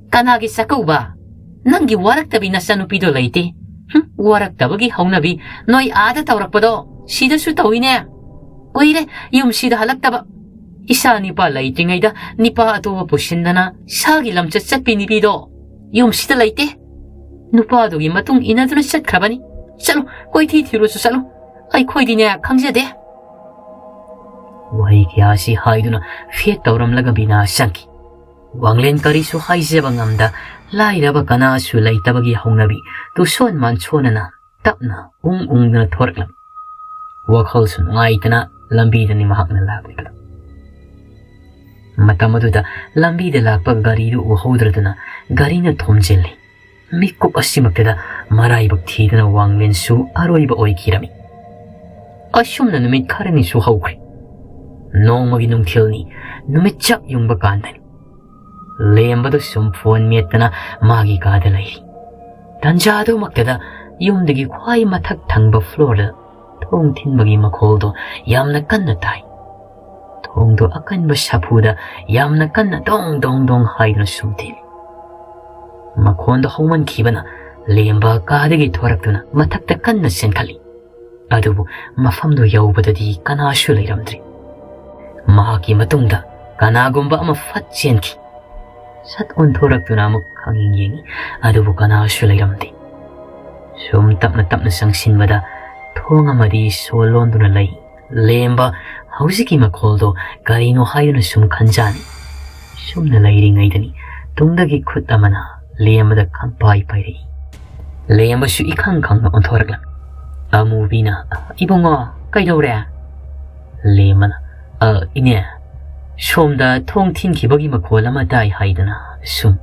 ꯀꯅꯥꯒꯤ ꯆꯥꯛꯀꯧꯕ? ꯅꯪꯒꯤ ꯋꯥꯔꯛꯇꯕꯤ ꯅꯆꯥꯅꯨꯄꯤꯗꯣ ꯂꯩꯇꯦ꯫ ꯍꯨꯝ, ꯋꯥꯔꯛꯇꯕꯒꯤ ꯍꯧꯅꯕꯤ ꯅꯣꯏ ꯑꯥꯗ ꯇꯧꯔꯛꯄꯗꯣ ꯁꯤꯗꯁꯨ ꯇꯧꯏꯅꯦ꯫ ꯀꯨꯏꯔꯦ ꯌꯨꯝꯁꯤꯗ ꯍꯜꯂꯛꯇꯕ꯫ ꯏꯆꯥ ꯅꯤꯄꯥ ꯂꯩꯇ꯭ꯔꯤꯉꯩꯗ ꯅꯤꯄꯥ ꯑꯇꯣꯞꯄ ꯄꯨꯁꯤꯟꯗꯅ ꯁꯥꯒꯤ ꯂꯝꯆꯠ ꯆꯠꯄꯤ ꯅꯨꯄꯤꯗꯣ ꯌꯨꯝꯁꯤꯗ ꯂꯩꯇꯦ꯫ ꯅꯨꯄꯥꯗꯨꯒꯤ ꯃꯇꯨꯡ ꯏꯟꯅꯗꯨꯅ ꯆꯠꯈ꯭ꯔꯕꯅꯤ꯫ ꯆꯠꯂꯨ, ꯀꯣꯏꯊꯤ ꯊꯤꯔꯨꯁꯨ ꯆꯠꯂꯨ꯫ ꯑꯩꯈꯣꯏꯗꯤꯅꯦ ꯈꯪꯖꯗꯦ꯫" ꯋꯥꯍꯩ ꯀꯌꯥꯁꯤ ꯍꯥꯏꯗꯨꯅ ꯐꯦꯠ ꯇꯧꯔꯝꯂꯒ ꯕꯤꯅꯥ ꯆꯪꯈꯤ꯫ ꯋꯥꯡꯂꯦꯟ ꯀꯔꯤꯁꯨ ꯍꯥꯏꯖꯕ ꯉꯝꯗ ꯂꯥꯏꯔꯕ ꯀꯅꯥꯁꯨ ꯂꯩꯇꯕꯒꯤ ꯍꯧꯅꯕꯤ ꯇꯨꯁꯣꯟ ꯃꯥꯟꯁꯣꯟꯅꯅ ꯇꯞꯅ ꯎꯪ ꯎꯪꯗꯨꯅ ꯊꯣꯔꯛꯂꯝꯃꯤ꯫ ꯋꯥꯈꯜꯁꯨ ꯅꯨꯡꯉꯥꯏꯇꯅ ꯂꯝꯕꯤꯗꯅꯤ ꯃꯍꯥꯛꯅ ꯂꯥꯛꯂꯤꯕꯗꯨ꯫ ꯃꯇꯝ ꯑꯗꯨꯗ ꯂꯝꯕꯤꯗ ꯂꯥꯛꯄ ꯒꯥꯔꯤꯗꯨ ꯎꯍꯧꯗ꯭ꯔꯗꯨꯅ ꯒꯥꯔꯤꯅ ꯊꯣꯝꯖꯤꯜꯂꯤ꯫ ꯃꯤꯀꯨꯞ ꯑꯁꯤꯃꯛꯇꯗ ꯃꯔꯥꯏꯕꯛ ꯊꯤꯗꯅ ꯋꯥꯡꯂꯦꯟꯁꯨ ꯑꯔꯣꯏꯕ ꯑꯣꯏꯈꯤꯔꯝꯃꯤ꯫ ꯑꯁꯨꯝꯅ ꯅꯨꯃꯤꯠ ꯈꯔꯅꯤꯁꯨ ꯍꯧꯈ꯭ꯔꯦ꯫ ꯅꯣꯡꯃꯒꯤ ꯅꯨꯡꯊꯤꯜꯅꯤ, ꯅꯨꯃꯤꯠ ꯆꯞ ꯌꯨꯡꯕ ꯀꯥꯟꯗꯅꯤ꯫ ꯂꯦꯝꯕꯗꯨ ꯁꯨꯝ ꯐꯣꯟ ꯃꯦꯠꯇꯅ ꯃꯥꯒꯤ ꯀꯥꯗ ꯂꯩꯔꯤ꯫ ꯇꯟꯖꯥ ꯑꯗꯨꯃꯛꯇꯗ ꯌꯨꯝꯗꯒꯤ ꯈ꯭ꯋꯥꯏ ꯃꯊꯛ ꯊꯪꯕ ꯐ꯭ꯂꯣꯔꯗ ꯊꯣꯡ ꯊꯤꯟꯕꯒꯤ ꯃꯈꯣꯜꯗꯣ ꯌꯥꯝꯅ ꯀꯟꯅ ꯇꯥꯏ꯫ ꯊꯣꯡꯗꯣ ꯑꯀꯟꯕ ꯁꯥꯐꯨꯗ ꯌꯥꯝꯅ ꯀꯟꯅ ꯗꯣꯡ ꯗꯣꯡ ꯗꯣꯡ ꯍꯥꯏꯗꯨꯅ ꯁꯨꯝ ꯊꯤꯜꯂꯤ꯫ ꯃꯈꯣꯟꯗꯣ ꯍꯧꯃꯟꯈꯤꯕꯅ ꯂꯦꯝꯕ ꯀꯥꯗꯒꯤ ꯊꯣꯔꯛꯇꯨꯅ ꯃꯊꯛꯇ ꯀꯟꯅ ꯆꯦꯟꯈꯠꯂꯤ꯫ ꯑꯗꯨꯕꯨ ꯃꯐꯝꯗꯨ ꯌꯧꯕꯗꯗꯤ ꯀꯅꯥꯁꯨ ꯂꯩꯔꯝꯗ꯭ꯔꯤ꯫ ꯃꯍꯥꯛꯀꯤ ꯃꯇꯨꯡꯗ ꯀꯅꯥꯒꯨꯝꯕ ꯑꯃ ꯐꯠ ꯆꯦꯟꯈꯤ꯫ ꯁꯠ ꯑꯣꯟꯊꯣꯔꯛꯇꯨꯅ ꯑꯃꯨꯛ ꯈꯪꯌꯦꯡ ꯌꯦꯡꯉꯤ, ꯑꯗꯨꯕꯨ ꯀꯅꯥꯁꯨ ꯂꯩꯔꯝꯗꯦ꯫ ꯁꯨꯝ ꯇꯞꯅ ꯇꯞꯅ ꯆꯪꯁꯤꯟꯕꯗ ꯊꯣꯡ ꯑꯃꯗꯤ ꯁꯣ ꯂꯣꯟꯗꯨꯅ ꯂꯩ꯫ ꯂꯦꯝꯕ ꯍꯧꯖꯤꯛꯀꯤ ꯃꯈꯣꯜꯗꯣ ꯀꯔꯤꯅꯣ ꯍꯥꯏꯗꯨꯅ ꯁꯨꯝ ꯈꯟꯖꯥꯅꯤ꯫ ꯁꯨꯝꯅ ꯂꯩꯔꯤꯉꯩꯗꯅꯤ ꯇꯨꯡꯗꯒꯤ ꯈꯨꯠ ꯑꯃꯅ ꯂꯦꯝꯕꯗ ꯈꯪꯄꯥꯏ ꯄꯥꯏꯔꯛꯏ꯫ ꯂꯦꯝꯕꯁꯨ ꯏꯈꯪ ꯈꯪꯅ ꯑꯣꯟꯊꯣꯔꯛꯂꯝꯃꯤ꯫ ꯑꯃꯨꯕꯤꯅ, "ꯏꯕꯨꯡꯉꯣ, ꯀꯩꯗꯧꯔꯦ?" ꯂꯦꯝꯕꯅ, "ꯑ, ꯏꯅꯦ, ꯁꯣꯝꯗ ꯊꯣꯡ ꯊꯤꯟꯈꯤꯕꯒꯤ ꯃꯈꯣꯜ ꯑꯃ ꯇꯥꯏ" ꯍꯥꯏꯗꯅ ꯁꯨꯝ꯫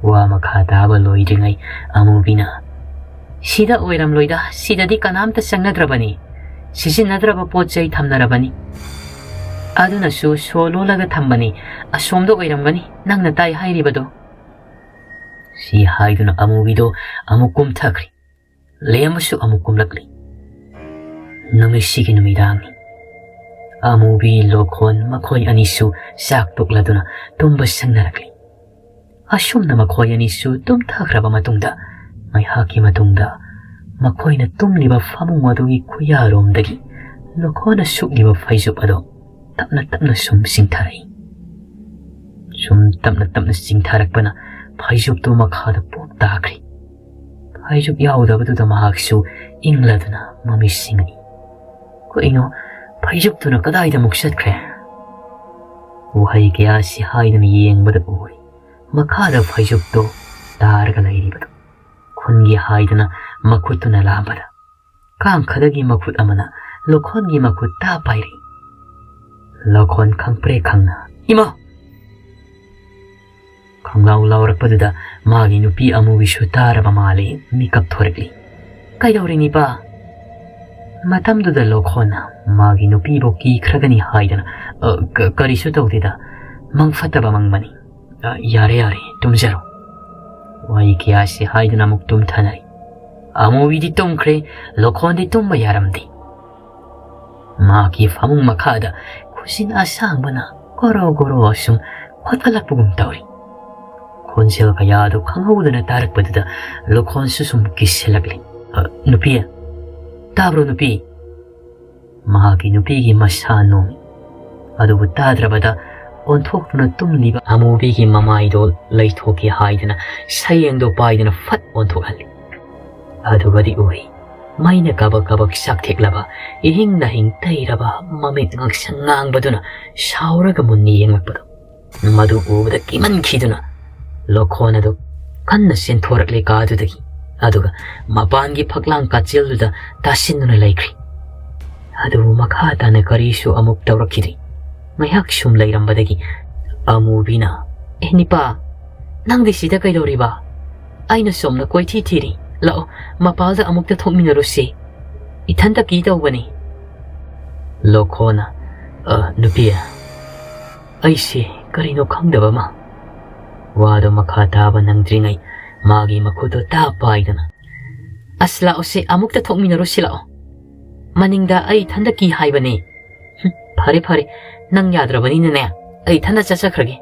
ꯋꯥ ꯃꯈꯥ ꯇꯥꯕ ꯂꯣꯏꯗ꯭ꯔꯤꯉꯩ ꯑꯃꯨꯕꯤꯅ, "ꯁꯤꯗ ꯑꯣꯏꯔꯝꯂꯣꯏꯗ, ꯁꯤꯗꯗꯤ ꯀꯅꯥꯝꯇ ꯆꯪꯅꯗ꯭ꯔꯕꯅꯤ, ꯁꯤꯖꯤꯟꯅꯗ꯭ꯔꯕ ꯄꯣꯠ ꯆꯩ ꯊꯝꯅꯔꯕꯅꯤ, ꯑꯗꯨꯅꯁꯨ ꯁꯣ ꯂꯣꯜꯂꯒ ꯊꯝꯕꯅꯤ, ꯑꯁꯣꯝꯗ ꯑꯣꯏꯔꯝꯒꯅꯤ ꯅꯪꯅ ꯇꯥꯏ ꯍꯥꯏꯔꯤꯕꯗꯣ"꯫ ꯁꯤ ꯍꯥꯏꯗꯨꯅ ꯑꯃꯨꯕꯤꯗꯣ ꯑꯃꯨꯛ ꯀꯨꯝꯊꯈ꯭ꯔꯦ꯫ ꯂꯦꯝꯕꯁꯨ ꯑꯃꯨꯛ ꯀꯨꯝꯂꯛꯂꯤ꯫ ꯅꯨꯃꯤꯠꯁꯤꯒꯤ ꯅꯨꯃꯤꯗꯥꯡꯅꯤ꯫ ꯑꯃꯨꯕꯤ, ꯂꯣꯈꯣꯟ ꯃꯈꯣꯏ ꯑꯅꯤꯁꯨ ꯆꯥꯛ ꯇꯣꯛꯂꯗꯨꯅ ꯇꯨꯝꯕ ꯆꯪꯅꯔꯛꯂꯤ꯫ ꯑꯁꯨꯝꯅ ꯃꯈꯣꯏ ꯑꯅꯤꯁꯨ ꯇꯨꯝꯊꯈ꯭ꯔꯕ ꯃꯇꯨꯡꯗ, ꯉꯥꯏꯍꯥꯛꯀꯤ ꯃꯇꯨꯡꯗ ꯃꯈꯣꯏꯅ ꯇꯨꯝꯂꯤꯕ ꯐꯃꯨꯡ ꯑꯗꯨꯒꯤ ꯈꯨꯌꯥꯔꯣꯝꯗꯒꯤ ꯂꯣꯈꯣꯟꯅ ꯁꯨꯞꯂꯤꯕ ꯐꯩꯖꯨꯞ ꯑꯗꯨ ꯇꯞꯅ ꯇꯞꯅ ꯁꯨꯝ ꯆꯤꯡꯊꯔꯛꯏ꯫ ꯁꯨꯝ ꯇꯞꯅ ꯇꯞꯅ ꯆꯤꯡꯊꯔꯛꯄꯅ ꯐꯩꯖꯨꯞꯇꯨ ꯃꯈꯥꯗ ꯄꯣꯞ ꯇꯥꯈ꯭ꯔꯦ꯫ ꯐꯩꯖꯨꯞ ꯌꯥꯎꯗꯕꯗꯨꯗ ꯃꯍꯥꯛꯁꯨ ꯏꯪꯂꯗꯨꯅ ꯃꯃꯤꯠ ꯁꯤꯡꯉꯛꯏ꯫ "ꯀꯩꯅꯣ, ꯐꯩꯖꯨꯞꯇꯨꯅ ꯀꯗꯥꯏꯗ ꯑꯃꯨꯛ ꯆꯠꯈ꯭ꯔꯦ?" ꯋꯥꯍꯩ ꯀꯌꯥ ꯑꯁꯤ ꯍꯥꯏꯗꯨꯅ ꯌꯦꯡꯕꯗ ꯎꯔꯦ ꯃꯈꯥꯗ ꯐꯩꯖꯨꯞꯇꯣ ꯇꯥꯔꯒ ꯂꯩꯔꯤꯕꯗꯨ꯫ ꯈꯨꯟꯒꯤ ꯍꯥꯏꯗꯅ ꯃꯈꯨꯠꯇꯨꯅ ꯂꯥꯝꯕꯗ ꯀꯥꯡꯈꯗꯒꯤ ꯃꯈꯨꯠ ꯑꯃꯅ ꯂꯣꯈꯣꯟꯒꯤ ꯃꯈꯨꯠ ꯇꯥ ꯄꯥꯏꯔꯤ꯫ ꯂꯣꯈꯣꯟ ꯈꯪꯄ꯭ꯔꯦꯛ ꯈꯪꯅ, "ꯏꯃꯥ!" ꯈꯪꯂꯥꯎ ꯂꯥꯎꯔꯛꯄꯗꯨꯗ ꯃꯥꯒꯤ ꯅꯨꯄꯤ ꯑꯃꯨꯕꯤꯁꯨ ꯇꯥꯔꯕ ꯃꯥꯜꯂꯦ, ꯃꯤꯀꯞ ꯊꯣꯔꯛꯂꯤ꯫ "ꯀꯩꯗꯧꯔꯤꯅꯤꯕ?" ꯃꯇꯝꯗꯨꯗ ꯂꯣꯈꯣꯟꯅ ꯃꯥꯒꯤ ꯅꯨꯄꯤꯕꯨ ꯀꯤꯈ꯭ꯔꯒꯅꯤ ꯍꯥꯏꯗꯅ, "ꯑ, ꯀ-, ꯀꯔꯤꯁꯨ ꯇꯧꯗꯦꯗ, ꯃꯪ ꯐꯠꯇꯕ ꯃꯪꯕꯅꯤ꯫ ꯑ, ꯌꯥꯔꯦ, ꯌꯥꯔꯦ, ꯇꯨꯝꯖꯔꯣ"꯫ ꯋꯥꯍꯩ ꯀꯌꯥꯁꯤ ꯍꯥꯏꯗꯨꯅ ꯑꯃꯨꯛ ꯇꯨꯝꯊꯅꯔꯤ꯫ ꯑꯃꯨꯕꯤꯗꯤ ꯇꯨꯝꯈ꯭ꯔꯦ, ꯂꯣꯈꯣꯟꯗꯤ ꯇꯨꯝꯕ ꯌꯥꯔꯝꯗꯦ꯫ ꯃꯍꯥꯛꯀꯤ ꯐꯃꯨꯡ ꯃꯈꯥꯗ ꯈꯨꯖꯤꯟ ꯑꯁꯥꯡꯕꯅ ꯒꯣꯔꯣ ꯒꯣꯔꯣ ꯑꯁꯨꯝ ꯈꯣꯠꯀꯠꯂꯛꯄꯒꯨꯝ ꯇꯧꯔꯤ꯫ ꯈꯣꯟꯖꯦꯜ ꯀꯌꯥ ꯑꯗꯨ ꯈꯪꯍꯧꯗꯅ ꯇꯥꯔꯛꯄꯗꯨꯗ ꯂꯣꯈꯣꯟꯁꯨ ꯁꯨꯝ ꯀꯤꯁꯤꯜꯂꯛꯂꯤ꯫ "ꯑ, ꯅꯨꯄꯤ, ꯇꯥꯕ꯭ꯔꯣ ꯅꯨꯄꯤ?" ꯃꯍꯥꯛꯀꯤ ꯅꯨꯄꯤꯒꯤ ꯃꯁꯥ ꯅꯣꯝꯃꯤ꯫ ꯑꯗꯨꯕꯨ ꯇꯥꯗ꯭ꯔꯕꯗ ꯑꯣꯟꯊꯣꯛꯇꯨꯅ ꯇꯨꯝꯂꯤꯕ ꯑꯃꯨꯕꯤꯒꯤ ꯃꯃꯥꯏꯗꯣ ꯂꯩꯊꯣꯛꯀꯦ ꯍꯥꯏꯗꯨꯅ ꯁꯌꯦꯡꯗꯣ ꯄꯥꯏꯗꯨꯅ ꯐꯠ ꯑꯣꯟꯊꯣꯛꯍꯜꯂꯤ꯫ ꯑꯗꯨꯒꯗꯤ ꯎꯏ, ꯃꯩꯅ ꯀꯕꯛ ꯀꯕꯛ ꯆꯥꯛꯊꯦꯛꯂꯕ, ꯏꯍꯤꯡ ꯅꯥꯍꯤꯡ ꯇꯩꯔꯕ ꯃꯃꯤꯠ ꯉꯥꯡꯁꯪ ꯉꯥꯡꯕꯗꯨꯅ ꯁꯥꯎꯔꯒ ꯃꯨꯟꯅ ꯌꯦꯡꯂꯛꯄꯗꯣ꯫ ꯃꯗꯨ ꯎꯕꯗ ꯀꯤꯃꯟꯈꯤꯗꯨꯅ ꯂꯣꯈꯣꯟ ꯑꯗꯨ ꯀꯟꯅ ꯆꯦꯟꯊꯣꯔꯛꯂꯦ ꯀꯥꯗꯨꯗꯒꯤ, ꯑꯗꯨꯒ ꯃꯄꯥꯟꯒꯤ ꯐꯛꯂꯥꯡ ꯀꯥꯆꯤꯜꯗꯨꯗ ꯇꯥꯁꯤꯟꯗꯨꯅ ꯂꯩꯈ꯭ꯔꯤ꯫ ꯑꯗꯨꯕꯨ ꯃꯈꯥ ꯇꯥꯅ ꯀꯔꯤꯁꯨ ꯑꯃꯨꯛ ꯇꯧꯔꯛꯈꯤꯗ꯭ꯔꯤ꯫ ꯉꯥꯏꯍꯥꯛ ꯁꯨꯝ ꯂꯩꯔꯝꯕꯗꯒꯤ ꯑꯃꯨꯕꯤꯅ, "ꯑꯦ ꯅꯤꯄꯥ, ꯅꯪꯗꯤ ꯁꯤꯗ ꯀꯩꯗꯧꯔꯤꯕ? ꯑꯩꯅ ꯁꯣꯝꯗ ꯀꯣꯏꯊꯤ ꯊꯤꯔꯤ꯫ ꯂꯥꯛꯑꯣ, ꯃꯄꯥꯜꯗ ꯑꯃꯨꯛꯇ ꯊꯣꯛꯃꯤꯟꯅꯔꯨꯁꯤ꯫ ꯏꯊꯟꯇ ꯀꯤ ꯇꯧꯕꯅꯤ"꯫ ꯂꯣꯈꯣꯅ, "ꯑ, ꯅꯨꯄꯤ, ꯑꯩꯁꯦ ꯀꯔꯤꯅꯣ ꯈꯪꯗꯕ ꯑꯃ"꯫ ꯋꯥꯗꯣ ꯃꯈꯥ ꯇꯥꯕ ꯅꯪꯗ꯭ꯔꯤꯉꯩ ꯃꯥꯒꯤ ꯃꯈꯨꯠꯇꯣ ꯇꯥ ꯄꯥꯏꯗꯨꯅ, "ꯑꯁ, ꯂꯥꯛꯑꯣꯁꯦ, ꯑꯃꯨꯛꯇ ꯊꯣꯛꯃꯤꯟꯅꯔꯨꯁꯤ ꯂꯥꯛꯑꯣ꯫ ꯃꯅꯤꯡꯗ ꯑꯩ ꯏꯊꯟꯇ ꯀꯤ ꯍꯥꯏꯕꯅꯦ꯫ ꯍꯨꯝ, ꯐꯔꯦ, ꯐꯔꯦ, ꯅꯪ ꯌꯥꯗ꯭ꯔꯕꯅꯤꯅꯅꯦ, ꯑꯩ ꯏꯊꯟꯇ ꯆꯠꯆꯈ꯭ꯔꯒꯦ"꯫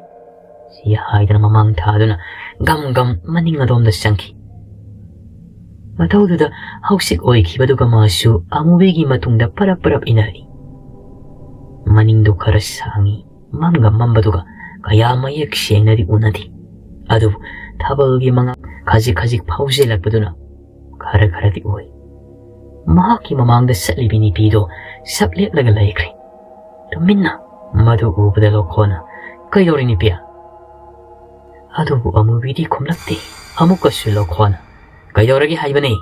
ꯁꯤ ꯍꯥꯏꯗꯨꯅ ꯃꯃꯥꯡ ꯊꯥꯗꯨꯅ ꯒꯝ ꯒꯝ ꯃꯅꯤꯡ ꯑꯗꯣꯝꯗ ꯆꯪꯈꯤ꯫ ꯃꯇꯧꯗꯨꯗ ꯍꯧꯖꯤꯛ ꯑꯣꯏꯈꯤꯕꯗꯨꯒ ꯃꯥꯁꯨ ꯑꯃꯨꯕꯤꯒꯤ ꯃꯇꯨꯡꯗ ꯄꯔꯞ ꯄꯔꯞ ꯏꯟꯅꯔꯛꯏ꯫ ꯃꯅꯤꯡꯗꯨ ꯈꯔ ꯁꯥꯡꯉꯤ, ꯃꯝꯒ ꯃꯝꯕꯗꯨꯒ ꯀꯌꯥ ꯃꯌꯦꯛ ꯁꯦꯡꯅꯗꯤ ꯎꯅꯗꯦ꯫ ꯑꯗꯨꯕꯨ ꯊꯥꯕꯜꯒꯤ ꯃꯉꯥꯜ ꯈꯖꯤꯛ ꯈꯖꯤꯛ ꯐꯥꯎꯖꯤꯜꯂꯛꯄꯗꯨꯅ ꯈꯔ ꯈꯔꯗꯤ ꯎꯏ꯫ ꯃꯍꯥꯛꯀꯤ ꯃꯃꯥꯡꯗ ꯆꯠꯂꯤꯕꯤ ꯅꯨꯄꯤꯗꯣ ꯁꯞ ꯂꯦꯞꯂꯒ ꯂꯩꯈ꯭ꯔꯦ꯫ ꯇꯨꯃꯤꯟꯅ꯫ ꯃꯗꯨ ꯎꯕꯗ ꯂꯣꯈꯣꯅ, "ꯀꯩꯗꯧꯔꯦ ꯅꯨꯄꯤ?" ꯑꯗꯨꯕꯨ ꯑꯃꯨꯕꯤꯗꯤ ꯈꯨꯝꯂꯛꯇꯦ꯫ ꯑꯃꯨꯛꯀꯁꯨ ꯂꯣꯈꯣꯅ, "ꯀꯩꯗꯧꯔꯒꯦ ꯍꯥꯏꯕꯅꯦ?"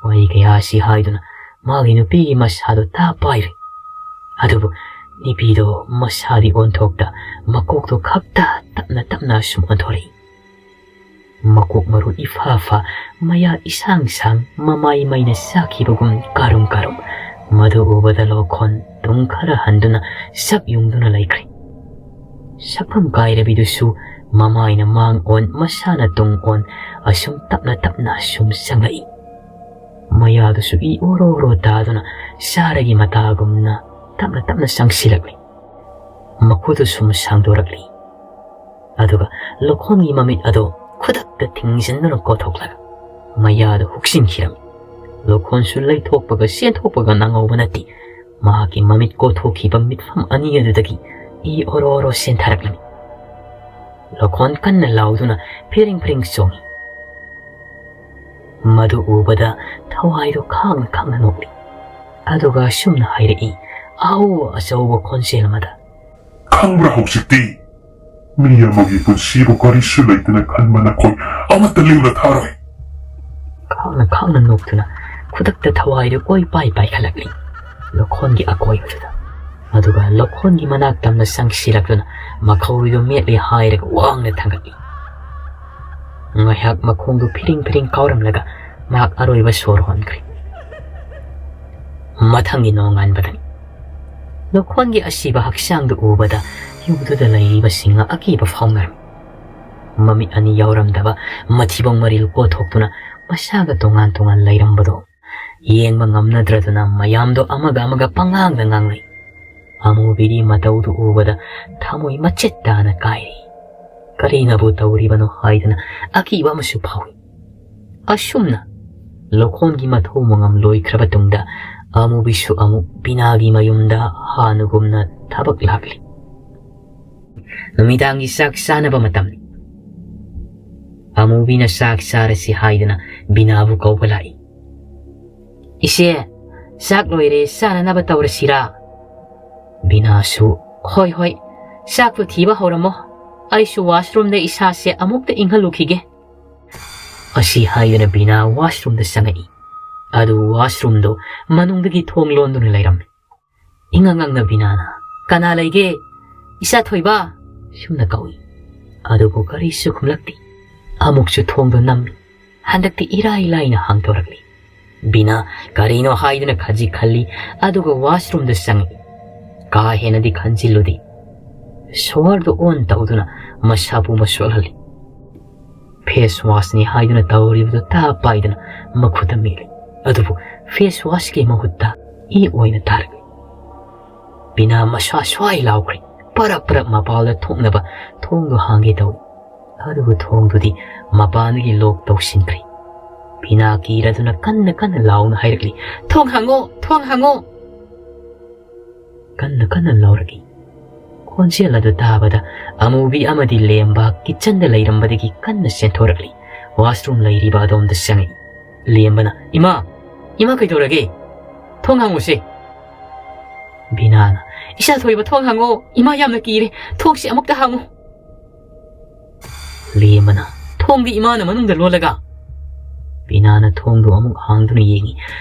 ꯋꯥꯍꯩ ꯀꯌꯥ ꯑꯁꯤ ꯍꯥꯏꯗꯨꯅ ꯃꯥꯒꯤ ꯅꯨꯄꯤꯒꯤ ꯃꯁꯥꯗꯣ ꯇꯥ ꯄꯥꯏꯔꯦ꯫ ꯑꯗꯨꯕꯨ ꯅꯨꯄꯤꯗꯣ ꯃꯁꯥꯗꯤ ꯑꯣꯟꯊꯣꯛꯇ, ꯃꯀꯣꯛꯇꯣ ꯈꯛꯇ ꯇꯞꯅ ꯇꯞꯅ ꯁꯨꯝ ꯑꯣꯟꯊꯣꯔꯛꯏ꯫ ꯃꯀꯣꯛ ꯃꯔꯨ ꯏꯐꯥ ꯐꯥ, ꯃꯌꯥ ꯏꯁꯥꯡ ꯁꯥꯡ, ꯃꯃꯥꯏ ꯃꯩꯅ ꯆꯥꯛꯈꯤꯕꯒꯨꯝ ꯀꯥꯔꯨꯝ ꯀꯥꯔꯨꯝ꯫ ꯃꯗꯨ ꯎꯕꯗ ꯂꯣꯈꯣꯟ ꯇꯨꯡ ꯈꯔ ꯍꯟꯗꯨꯅ ꯁꯛ ꯌꯨꯡꯗꯨꯅ ꯂꯩꯈ꯭ꯔꯦ꯫ ꯁꯛꯐꯝ ꯀꯥꯏꯔꯕꯤꯗꯨꯁꯨ ꯃꯃꯥꯏꯅ ꯃꯥꯡ ꯑꯣꯟ, ꯃꯁꯥꯅ ꯇꯨꯡ ꯑꯣꯟ, ꯑꯁꯨꯝ ꯇꯞꯅ ꯇꯞꯅ ꯁꯨꯝ ꯆꯪꯂꯛꯏ꯫ ꯃꯌꯥꯗꯨꯁꯨ ꯏ ꯑꯣꯔꯣ ꯑꯣꯔꯣ ꯇꯥꯗꯨꯅ ꯆꯥꯔꯒꯤ ꯃꯇꯥꯒꯨꯝꯅ ꯇꯞꯅ ꯇꯞꯅ ꯆꯪꯁꯤꯜꯂꯛꯂꯤ꯫ ꯃꯈꯨꯠꯇꯨ ꯁꯨꯝ ꯁꯥꯡꯗꯣꯔꯛꯂꯤ꯫ ꯑꯗꯨꯒ ꯂꯣꯈꯣꯟꯒꯤ ꯃꯃꯤꯠ ꯑꯗꯣ ꯈꯨꯗꯛꯇ ꯊꯤꯡꯖꯤꯟꯗꯨꯅ ꯀꯣꯊꯣꯛꯂꯒ ꯃꯌꯥꯗꯨ ꯍꯨꯛꯆꯤꯟꯈꯤꯔꯝꯃꯤ꯫ ꯂꯣꯈꯣꯟꯁꯨ ꯂꯩꯊꯣꯛꯄꯒ ꯆꯦꯟꯊꯣꯛꯄꯒ ꯅꯪꯍꯧꯕ ꯅꯠꯇꯦ꯫ ꯃꯍꯥꯛꯀꯤ ꯃꯃꯤꯠ ꯀꯣꯊꯣꯛꯈꯤꯕ ꯃꯤꯠꯐꯝ ꯑꯅꯤ ꯑꯗꯨꯗꯒꯤ ꯏ ꯑꯣꯔꯣ ꯑꯣꯔꯣ ꯆꯦꯟꯊꯔꯛꯂꯝꯃꯤ꯫ ꯂꯣꯈꯣꯟ ꯀꯟꯅ ꯂꯥꯎꯗꯨꯅ ꯐꯤꯔꯤꯡ ꯐꯤꯔꯤꯡ ꯆꯣꯡꯉꯤ꯫ ꯃꯗꯨ ꯎꯕꯗ ꯊꯋꯥꯏꯗꯨ ꯈꯥꯡꯅ ꯈꯥꯡꯅ ꯅꯣꯛꯂꯤ꯫ ꯑꯗꯨꯒ ꯑꯁꯨꯝꯅ ꯍꯥꯏꯔꯛꯏ, ꯑꯍꯧꯕ ꯑꯆꯧꯕ ꯈꯣꯟꯖꯦꯜ ꯑꯃꯗ, "ꯈꯪꯕ꯭ꯔꯥ ꯍꯧꯖꯤꯛꯇꯤ? ꯃꯤ ꯑꯃꯒꯤ ꯄꯨꯟꯁꯤꯕꯨ ꯀꯔꯤꯁꯨ ꯂꯩꯇꯅ ꯈꯟꯕ ꯅꯈꯣꯏ ꯑꯃꯠꯇ ꯂꯦꯝꯅ ꯊꯥꯔꯣꯏ!" ꯈꯥꯡꯅ ꯈꯥꯡꯅ ꯅꯣꯛꯇꯨꯅ ꯈꯨꯗꯛꯇ ꯊꯋꯥꯏꯗꯨ ꯀꯣꯏ ꯄꯥꯏ ꯄꯥꯏꯈꯠꯂꯛꯂꯤ ꯂꯣꯈꯣꯟꯒꯤ ꯑꯀꯣꯏꯕꯗꯨꯗ꯫ ꯑꯗꯨꯒ ꯂꯣꯈꯣꯟꯒꯤ ꯃꯅꯥꯛ ꯇꯝꯅ ꯆꯪꯁꯤꯜꯂꯛꯇꯨꯅ ꯃꯈꯧꯔꯤꯗꯨ ꯃꯦꯠꯂꯦ ꯍꯥꯏꯔꯒ ꯋꯥꯡꯅ ꯊꯥꯡꯒꯠꯂꯤ꯫ ꯉꯥꯏꯍꯥꯛ ꯃꯈꯣꯡꯗꯨ ꯐꯤꯔꯤꯡ ꯐꯤꯔꯤꯡ ꯀꯥꯎꯔꯝꯂꯒ ꯃꯍꯥꯛ ꯑꯔꯣꯏꯕ ꯁꯣꯔ ꯍꯣꯟꯈ꯭ꯔꯦ꯫ ꯃꯊꯪꯒꯤ ꯅꯣꯡꯉꯥꯟꯕꯗꯅꯤ꯫ ꯂꯣꯈꯣꯟꯒꯤ ꯑꯁꯤꯕ ꯍꯛꯆꯥꯡꯗꯨ ꯎꯕꯗ ꯌꯨꯝꯗꯨꯗ ꯂꯩꯔꯤꯕꯁꯤꯡꯅ ꯑꯀꯤꯕ ꯐꯥꯎꯅꯔꯝꯃꯤ꯫ ꯃꯃꯤꯠ ꯑꯅꯤ ꯌꯥꯎꯔꯝꯗꯕ ꯃꯊꯤꯕꯣꯡ ꯃꯔꯤꯜ ꯀꯣꯊꯣꯛꯇꯨꯅ ꯃꯁꯥꯒ ꯇꯣꯉꯥꯟ ꯇꯣꯉꯥꯟ ꯂꯩꯔꯝꯕꯗꯣ ꯌꯦꯡꯕ ꯉꯝꯅꯗ꯭ꯔꯗꯨꯅ ꯃꯌꯥꯝꯗꯣ ꯑꯃꯒ ꯑꯃꯒ ꯄꯉꯥꯡꯗ ꯉꯥꯡꯅꯩ꯫ ꯑꯃꯨꯕꯤꯗꯤ ꯃꯇꯧꯗꯨ ꯎꯕꯗ ꯊꯃꯣꯏ ꯃꯆꯦꯠ ꯇꯥꯅ ꯀꯥꯏꯔꯤ꯫ ꯀꯔꯤꯅꯕꯨ ꯇꯧꯔꯤꯕꯅꯣ ꯍꯥꯏꯗꯅ ꯑꯀꯤꯕ ꯑꯃꯁꯨ ꯐꯥꯎꯏ꯫ ꯑꯁꯨꯝꯅ ꯂꯣꯈꯣꯟꯒꯤ ꯃꯊꯧ ꯃꯉꯝ ꯂꯣꯏꯈ꯭ꯔꯕ ꯇꯨꯡꯗ ꯑꯃꯨꯕꯤꯁꯨ ꯑꯃꯨꯛ ꯕꯤꯅꯥꯒꯤ ꯃꯌꯨꯝꯗ ꯍꯥꯟꯅꯒꯨꯝꯅ ꯊꯕꯛ ꯂꯥꯛꯂꯤ꯫ ꯅꯨꯃꯤꯗꯥꯡꯒꯤ ꯆꯥꯛ ꯆꯥꯅꯕ ꯃꯇꯝꯅꯤ꯫ ꯑꯃꯨꯕꯤꯅ ꯆꯥꯛ ꯆꯥꯔꯁꯤ ꯍꯥꯏꯗꯨꯅ ꯕꯤꯅꯥꯕꯨ ꯀꯧꯕ ꯂꯥꯛꯏ꯫ "ꯏꯆꯦ, ꯆꯥꯛ ꯂꯣꯏꯔꯦ, ꯆꯥꯅꯅꯕ ꯇꯧꯔꯁꯤꯔꯥ?" ꯕꯤꯅꯥꯁꯨ, "ꯍꯣꯏ, ꯍꯣꯏ, ꯆꯥꯛꯇꯨ ꯊꯤꯕ ꯍꯧꯔꯝꯃꯣ꯫ ꯑꯩꯁꯨ ꯋꯥꯁꯔꯨꯝꯗ ꯏꯁꯥꯁꯦ ꯑꯃꯨꯛꯇ ꯏꯪꯍꯜꯂꯨꯈꯤꯒꯦ꯫" ꯑꯁꯤ ꯍꯥꯏꯗꯨꯅ ꯕꯤꯅꯥ ꯋꯥꯁꯔꯨꯝꯗ ꯆꯪꯉꯛꯏ꯫ ꯑꯗꯨ washroomꯗꯣ ꯃꯅꯨꯡꯗꯒꯤ ꯊꯣꯡ ꯂꯣꯟꯗꯨꯅ ꯂꯩꯔꯝꯃꯤ꯫ ꯏꯉꯛ ꯉꯛꯅ ꯕꯤꯅꯥꯅ, "ꯀꯅꯥ ꯂꯩꯒꯦ? ꯏꯆꯥ ꯊꯣꯏꯕ?" ꯁꯨꯝꯅ ꯀꯧꯏ꯫ ꯑꯗꯨꯕꯨ ꯀꯔꯤꯁꯨ ꯈꯨꯝꯂꯛꯇꯦ꯫ ꯑꯃꯨꯛꯁꯨ ꯊꯣꯡꯗꯣ ꯅꯝꯃꯤ꯫ ꯍꯟꯗꯛꯇꯤ ꯏꯔꯥꯏ ꯂꯥꯏꯅ ꯍꯥꯡꯗꯣꯔꯛꯂꯤ꯫ ꯕꯤꯅꯥ ꯀꯔꯤꯅꯣ ꯍꯥꯏꯗꯨꯅ ꯈꯖꯤꯛ ꯈꯜꯂꯤ, ꯑꯗꯨꯒ washroomꯗ ꯆꯪꯉꯤ꯫ ꯀꯥ ꯍꯦꯟꯅꯗꯤ ꯈꯟꯖꯤꯜꯂꯨꯗꯦ꯫ Showerꯗꯨ on ꯇꯧꯗꯨꯅ ꯃꯁꯥ ꯄꯨꯝꯕ ꯁꯣꯛꯍꯜꯂꯤ꯫ Face washꯅꯤ ꯍꯥꯏꯗꯨꯅ ꯇꯧꯔꯤꯕꯗꯨ ꯇꯥ ꯄꯥꯏꯗꯅ ꯃꯈꯨꯠꯇ ꯃꯦꯠꯂꯤ꯫ ꯑꯗꯨꯕꯨ face washꯀꯤ ꯃꯍꯨꯠꯇ ꯏ ꯑꯣꯏꯅ ꯇꯥꯔꯛꯂꯤ꯫ ꯕꯤꯅꯥ ꯃꯁꯥ ꯁ꯭ꯋꯥꯏ ꯂꯥꯎꯈ꯭ꯔꯦ꯫ ꯄꯔꯞ ꯄꯔꯞ ꯃꯄꯥꯜꯗ ꯊꯣꯛꯅꯕ ꯊꯣꯡꯗꯨ ꯍꯥꯡꯒꯦ ꯇꯧꯏ꯫ ꯑꯗꯨꯕꯨ ꯊꯣꯡꯗꯨꯗꯤ ꯃꯄꯥꯟꯗꯒꯤ lock ꯇꯧꯁꯤꯟꯈ꯭ꯔꯦ꯫ ꯕꯤꯅꯥ ꯀꯤꯔꯗꯨꯅ ꯀꯟꯅ ꯀꯟꯅ ꯂꯥꯎꯅ ꯍꯥꯏꯔꯛꯂꯤ, "ꯊꯣꯡ ꯍꯥꯡꯉꯣ, ꯊꯣꯡ ꯍꯥꯡꯉꯣ!" ꯀꯟꯅ ꯀꯟꯅ ꯂꯥꯎꯔꯛꯏ꯫ ꯈꯣꯟꯖꯦꯜ ꯑꯗꯨ ꯇꯥꯕꯗ ꯑꯃꯨꯕꯤ ꯑꯃꯗꯤ ꯂꯦꯝꯕ kitchenꯗ ꯂꯩꯔꯝꯕꯗꯒꯤ ꯀꯟꯅ ꯆꯦꯟꯊꯣꯔꯛꯂꯤ꯫ Washroom ꯂꯩꯔꯤꯕ ꯑꯗꯣꯝꯗ ꯆꯪꯉꯛꯏ꯫ ꯂꯦꯝꯕꯅ, "ꯏꯃꯥ, ꯏꯃꯥ ꯀꯩꯗꯧꯔꯒꯦ? ꯊꯣꯡ ꯍꯥꯡꯉꯨꯁꯦ!" ꯕꯤꯅꯥꯅ, "ꯏꯆꯥ ꯊꯣꯏꯕ, ꯊꯣꯡ ꯍꯥꯡꯉꯣ! ꯏꯃꯥ ꯌꯥꯝꯅ ꯀꯤꯔꯦ! ꯊꯣꯡꯁꯤ ꯑꯃꯨꯛꯇ ꯍꯥꯡꯉꯨ!" ꯂꯦꯝꯕꯅ, "ꯊꯣꯡꯗꯤ ꯏꯃꯥꯅ ꯃꯅꯨꯡꯗ ꯂꯣꯜꯂꯒ!" ꯕꯤꯅꯥꯅ ꯊꯣꯡꯗꯨ ꯑꯃꯨꯛ ꯍꯥꯡꯗꯨꯅ ꯌꯦꯡꯉꯤ꯫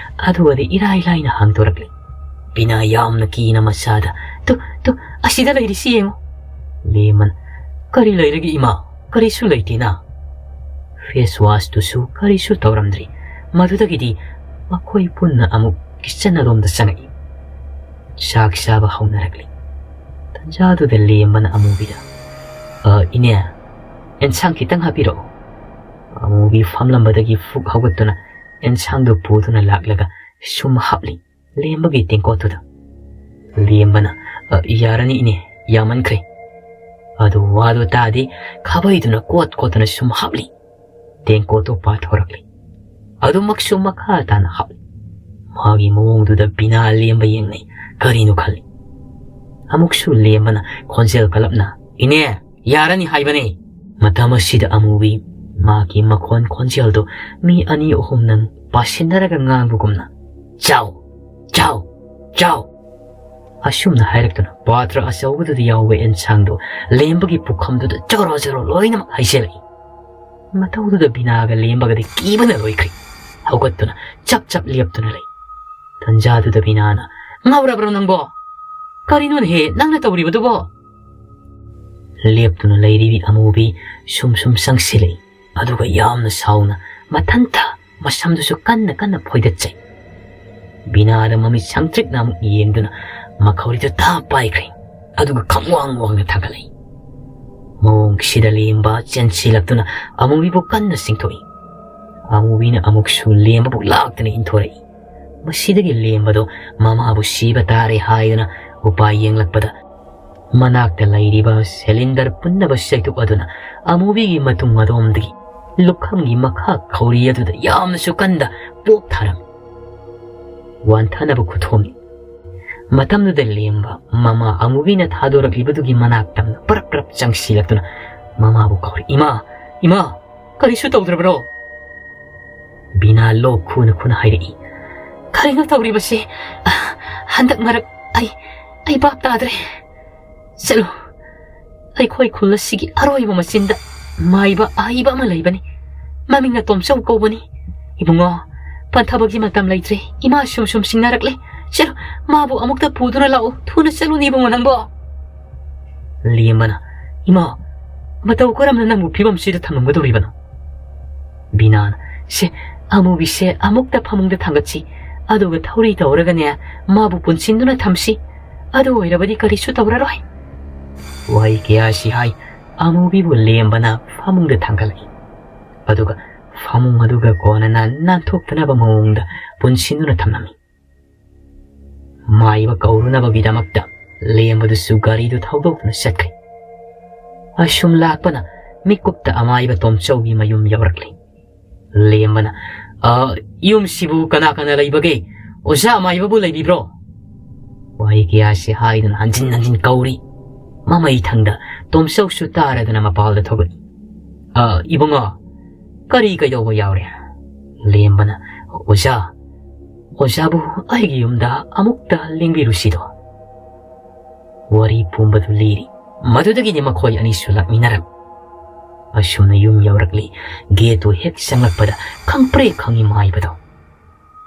ꯑꯗꯨꯒꯗꯤ ꯏꯔꯥꯏ ꯂꯥꯏꯅ ꯍꯥꯡꯗꯣꯔꯛꯂꯤ꯫ ꯕꯤꯅꯥ ꯌꯥꯝꯅ ꯀꯤꯅ ꯃꯆꯥꯗ, "ꯇꯨ, ꯇꯨ, ꯑꯁꯤꯗ ꯂꯩꯔꯤꯁꯤ ꯌꯦꯡꯉꯨ!" ꯂꯦꯝꯕꯅ, "ꯀꯔꯤ ꯂꯩꯔꯒꯦ ꯏꯃꯥ? ꯀꯔꯤꯁꯨ ꯂꯩꯇꯦꯅ!" Face washꯇꯨꯁꯨ ꯀꯔꯤꯁꯨ ꯇꯧꯔꯝꯗ꯭ꯔꯤ꯫ ꯃꯗꯨꯗꯒꯤꯗꯤ ꯃꯈꯣꯏ ꯄꯨꯟꯅ ꯑꯃꯨꯛ kitchen ꯑꯗꯣꯝꯗ ꯆꯪꯉꯛꯏ꯫ ꯆꯥꯛ ꯆꯥꯕ ꯍꯧꯅꯔꯛꯂꯤ꯫ ꯇꯟꯖꯥꯗꯨꯗ ꯂꯦꯝꯕꯅ ꯑꯃꯨꯕꯤꯗ, "ꯑ, ꯏꯅꯦ, ꯑꯦꯟꯁꯥꯡ ꯈꯤꯇꯪ ꯍꯥꯞꯄꯤꯔꯛꯑꯣ꯫" ꯑꯃꯨꯕꯤ ꯐꯝꯂꯝꯕꯗꯒꯤ ꯐꯨꯛ ꯍꯧꯒꯠꯇꯨꯅ ꯑꯦꯟꯁꯥꯡꯗꯨ ꯄꯨꯗꯨꯅ ꯂꯥꯛꯂꯒ ꯁꯨꯝ ꯍꯥꯞꯂꯤ ꯂꯦꯝꯕꯒꯤ ꯇꯦꯡꯀꯣꯠꯇꯨꯗ꯫ ꯂꯦꯝꯕꯅ, "ꯑ, ꯌꯥꯔꯅꯤ ꯏꯅꯦ, ꯌꯥꯝꯃꯟꯈ꯭ꯔꯦ꯫" ꯑꯗꯨ ꯋꯥꯗꯨ ꯇꯥꯗꯦ, ꯈꯥꯕꯩꯗꯨꯅ ꯀꯣꯠ ꯀꯣꯠꯇꯨꯅ ꯁꯨꯝ ꯍꯥꯞꯂꯤ꯫ ꯇꯦꯡꯀꯣꯠꯇꯨ ꯄꯥꯊꯣꯔꯛꯂꯤ꯫ ꯑꯗꯨꯃꯛꯁꯨ ꯃꯈꯥ ꯇꯥꯅ ꯍꯥꯞꯂꯤ꯫ ꯃꯥꯒꯤ ꯃꯑꯣꯡꯗꯨꯗ ꯕꯤꯅꯥ ꯂꯦꯝꯕ ꯌꯦꯡꯅꯩ꯫ ꯀꯔꯤꯅꯣ ꯈꯜꯂꯤ꯫ ꯑꯃꯨꯛꯁꯨ ꯂꯦꯝꯕꯅ ꯈꯣꯟꯖꯦꯜ ꯀꯜꯂꯞꯅ, "ꯏꯅꯦ, ꯌꯥꯔꯅꯤ ꯍꯥꯏꯕꯅꯦ!" ꯃꯇꯝ ꯑꯁꯤꯗ ꯑꯃꯨꯕꯤ ꯃꯥꯒꯤ ꯃꯈꯣꯟ ꯈꯣꯟꯖꯦꯜꯗꯨ ꯃꯤ ꯑꯅꯤ ꯑꯍꯨꯝꯅ ꯄꯥꯁꯤꯟꯅꯔꯒ ꯉꯥꯡꯕꯒꯨꯝꯅ, "ꯆꯥꯎ! ꯆꯥꯎ! ꯆꯥꯎ!" ꯑꯁꯨꯝꯅ ꯍꯥꯏꯔꯛꯇꯨꯅ ꯄꯥꯇ꯭ꯔ ꯑꯆꯧꯕꯗꯨꯗ ꯌꯥꯎꯕ ꯑꯦꯟꯁꯥꯡꯗꯨ ꯂꯦꯝꯕꯒꯤ ꯄꯨꯈꯝꯗꯨꯗ ꯆꯔꯣ ꯆꯔꯣ ꯂꯣꯏꯅꯃꯛ ꯍꯩꯖꯤꯜꯂꯛꯏ꯫ ꯃꯇꯧꯗꯨꯗ ꯕꯤꯅꯥꯒ ꯂꯦꯝꯕꯒꯗꯤ ꯀꯤꯕꯅ ꯂꯣꯏꯈ꯭ꯔꯦ꯫ ꯍꯧꯒꯠꯇꯨꯅ ꯆꯞ ꯆꯞ ꯂꯦꯞꯇꯨꯅ ꯂꯩ꯫ ꯇꯟꯖꯥꯗꯨꯗ ꯕꯤꯅꯥꯅ, "ꯉꯥꯎꯔꯕ꯭ꯔꯣ ꯅꯪꯕꯣ? ꯀꯔꯤꯅꯣꯅꯦꯍꯦ ꯅꯪꯅ ꯇꯧꯔꯤꯕꯗꯨꯕꯣ?" ꯂꯦꯞꯇꯨꯅ ꯂꯩꯔꯤꯕꯤ ꯑꯃꯨꯕꯤ ꯁꯨꯝ ꯁꯨꯝ ꯆꯪꯁꯤꯜꯂꯛꯏ꯫ ꯑꯗꯨꯒ ꯌꯥꯝꯅ ꯁꯥꯎꯅ ꯃꯊꯟꯇ ꯃꯁꯝꯗꯨꯁꯨ ꯀꯟꯅ ꯀꯟꯅ ꯐꯣꯏꯗꯠꯆꯩ꯫ ꯕꯤꯅꯥꯗ ꯃꯃꯤꯠ ꯁꯪꯇ꯭ꯔꯤꯛꯅ ꯑꯃꯨꯛ ꯌꯦꯡꯗꯨꯅ ꯃꯈꯧꯔꯤꯗꯨ ꯇꯥ ꯄꯥꯏꯈ꯭ꯔꯦ꯫ ꯑꯗꯨꯒ ꯈꯪꯋꯥꯡ ꯋꯥꯡꯅ ꯊꯥꯡꯒꯠꯂꯛꯏ꯫ ꯃꯑꯣꯡꯁꯤꯗ ꯂꯦꯝꯕ ꯆꯦꯟꯁꯤꯜꯂꯛꯇꯨꯅ ꯑꯃꯨꯕꯤꯕꯨ ꯀꯟꯅ ꯆꯤꯡꯊꯣꯛꯏ꯫ ꯑꯃꯨꯕꯤꯅ ꯑꯃꯨꯛꯁꯨ ꯂꯦꯝꯕꯕꯨ ꯂꯥꯛꯇꯅ ꯏꯟꯊꯣꯔꯛꯏ꯫ ꯃꯁꯤꯗꯒꯤ ꯂꯦꯝꯕꯗꯣ ꯃꯃꯥꯕꯨ ꯁꯤꯕ ꯇꯥꯔꯦ ꯍꯥꯏꯗꯨꯅ ꯎꯄꯥꯏ ꯌꯦꯡꯂꯛꯄꯗ, ꯃꯅꯥꯛꯇ ꯂꯩꯔꯤꯕ ꯁꯤꯂꯤꯟꯗꯔ ꯄꯨꯝꯅꯃꯛ ꯆꯩꯊꯣꯛ ꯑꯗꯨꯅ ꯑꯃꯨꯕꯤꯒꯤ ꯃꯇꯨꯡ ꯑꯗꯣꯝꯗꯒꯤ ꯂꯨꯈꯝꯒꯤ ꯃꯈꯥ ꯈꯧꯔꯤ ꯑꯗꯨꯗ ꯌꯥꯝꯅꯁꯨ ꯀꯟꯗ ꯄꯣꯞ ꯊꯥꯔꯝꯃꯤ꯫ ꯋꯥꯟꯊꯅꯕ ꯈꯨꯊꯣꯝꯅꯤ꯫ ꯃꯇꯝꯗꯨꯗ ꯂꯦꯝꯕ ꯃꯃꯥ ꯑꯃꯨꯕꯤꯅ ꯊꯥꯗꯣꯔꯛꯂꯤꯕꯗꯨꯒꯤ ꯃꯅꯥꯛ ꯇꯝꯅ ꯄꯔꯞ ꯄꯔꯞ ꯆꯪꯁꯤꯜꯂꯛꯇꯨꯅ ꯃꯃꯥꯕꯨ ꯀꯧꯔꯤ, "ꯏꯃꯥ, ꯏꯃꯥ, ꯀꯔꯤꯁꯨ ꯇꯧꯗ꯭ꯔꯕ꯭ꯔꯣ?" ꯕꯤꯅꯥ ꯂꯣꯛ ꯈꯨꯅ ꯈꯨꯅ ꯍꯥꯏꯔꯛꯏ, "ꯀꯔꯤꯅꯣ ꯇꯧꯔꯤꯕꯁꯤ? ꯑ, ꯍꯟꯗꯛ ꯃꯔꯛ ꯑꯩ, ꯑꯩ ꯚꯥꯞ ꯇꯥꯗ꯭ꯔꯦ꯫ ꯆꯠꯂꯨ, ꯑꯩꯈꯣꯏ ꯈꯨꯜ ꯑꯁꯤꯒꯤ ꯑꯔꯣꯏꯕ ꯃꯆꯤꯟꯗ ꯃꯥꯏꯕ ꯑꯍꯩꯕ ꯑꯃ ꯂꯩꯕꯅꯤ꯫ ꯃꯃꯤꯡꯅ ꯇꯣꯝꯆꯧ ꯀꯧꯕꯅꯤ꯫ ꯏꯕꯨꯡꯉꯣ, ꯄꯟꯊꯕꯒꯤ ꯃꯇꯝ ꯂꯩꯇ꯭ꯔꯦ꯫ ꯏꯃꯥ ꯁꯨꯝ ꯁꯨꯝ ꯁꯤꯡꯅꯔꯛꯂꯦ꯫ ꯆꯠꯂꯨ, ꯃꯥꯕꯨ ꯑꯃꯨꯛꯇ ꯄꯨꯗꯨꯅ ꯂꯥꯛꯎ꯫ ꯊꯨꯅ ꯆꯠꯂꯨꯅꯦ ꯏꯕꯨꯡꯉꯣ ꯅꯪꯕꯣ꯫" ꯂꯦꯝꯕꯅ, "ꯏꯃꯥ, ꯃꯇꯧ ꯀꯔꯝꯅ ꯅꯪꯕꯨ ꯐꯤꯕꯝꯁꯤꯗ ꯊꯝꯂꯝꯒꯗꯧꯔꯤꯕꯅꯣ?" ꯕꯤꯅꯥꯅ, "ꯁꯦ, ꯑꯃꯨꯕꯤꯁꯦ ꯑꯃꯨꯛꯇ ꯐꯃꯨꯡꯗ ꯊꯥꯡꯒꯠꯁꯤ꯫ ꯑꯗꯨꯒ ꯊꯧꯔꯤ ꯇꯧꯔꯒꯅꯦ, ꯃꯥꯕꯨ ꯄꯨꯟꯁꯤꯟꯗꯨꯅ ꯊꯝꯁꯤ꯫ ꯑꯗꯨ ꯑꯣꯏꯔꯕꯗꯤ ꯀꯔꯤꯁꯨ ꯇꯧꯔꯔꯣꯏ꯫" ꯋꯥꯍꯩ ꯀꯌꯥꯁꯤ ꯍꯥꯏ ꯑꯃꯨꯕꯤꯕꯨ ꯂꯦꯝꯕꯅ ꯐꯃꯨꯡꯗ ꯊꯥꯡꯒꯠꯂꯛꯏ꯫ ꯑꯗꯨꯒ ꯐꯃꯨꯡ ꯑꯗꯨꯒ ꯀꯣꯟꯅꯅ ꯅꯥꯟꯊꯣꯛꯇꯅꯕ ꯃꯑꯣꯡꯗ ꯄꯨꯟꯁꯤꯟꯗꯨꯅ ꯊꯝꯂꯝꯃꯤ꯫ ꯃꯥꯏꯕ ꯀꯧꯔꯨꯅꯕꯒꯤꯗꯃꯛꯇ ꯂꯦꯝꯕꯗꯨꯁꯨ ꯒꯥꯔꯤꯗꯨ ꯊꯧꯗꯣꯛꯇꯨꯅ ꯆꯠꯈ꯭ꯔꯦ꯫ ꯑꯁꯨꯝ ꯂꯥꯛꯄꯅ ꯃꯤꯀꯨꯞꯇ ꯑꯃꯥꯏꯕ ꯇꯣꯝꯆꯧꯒꯤ ꯃꯌꯨꯝ ꯌꯧꯔꯛꯂꯦ꯫ ꯂꯦꯝꯕꯅ, "ꯑ, ꯌꯨꯝꯁꯤꯕꯨ ꯀꯅꯥ ꯀꯅꯥ ꯂꯩꯕꯒꯦ? ꯑꯣꯖꯥ ꯑꯃꯥꯏꯕꯕꯨ ꯂꯩꯕꯤꯕ꯭ꯔꯣ?" ꯋꯥꯍꯩ ꯀꯌꯥꯁꯤ ꯍꯥꯏꯗꯨꯅ ꯍꯟꯖꯤꯟ ꯍꯟꯖꯤꯟ ꯀꯧꯔꯤ꯫ ꯃꯃꯩ ꯊꯪꯗ ꯇꯣꯝꯆꯧꯁꯨ ꯇꯥꯔꯗꯨꯅ ꯃꯄꯥꯜꯗ ꯊꯣꯛꯂꯛꯏ꯫ "ꯑ, ꯏꯕꯨꯡꯉꯣ, ꯀꯔꯤ ꯀꯩꯗꯧꯕ ꯌꯥꯎꯔꯦ?" ꯂꯦꯝꯕꯅ, "ꯑꯣꯖꯥ, ꯑꯣꯖꯥꯕꯨ ꯑꯩꯒꯤ ꯌꯨꯝꯗ ꯑꯃꯨꯛꯇ ꯂꯦꯡꯕꯤꯔꯨꯁꯤꯗꯣ꯫" ꯋꯥꯔꯤ ꯄꯨꯝꯕꯗꯨ ꯂꯤꯔꯤ꯫ ꯃꯗꯨꯗꯒꯤꯗꯤ ꯃꯈꯣꯏ ꯑꯅꯤꯁꯨ ꯂꯥꯛꯃꯤꯟꯅꯔꯝꯃꯤ꯫ ꯑꯁꯨꯝꯅ ꯌꯨꯝ ꯌꯧꯔꯛꯂꯤ꯫ ꯒꯦꯠꯇꯨ ꯍꯦꯛ ꯆꯪꯂꯛꯄꯗ ꯈꯪꯄ꯭ꯔꯦꯛ ꯈꯪꯉꯤ ꯃꯥꯏꯕꯗꯣ꯫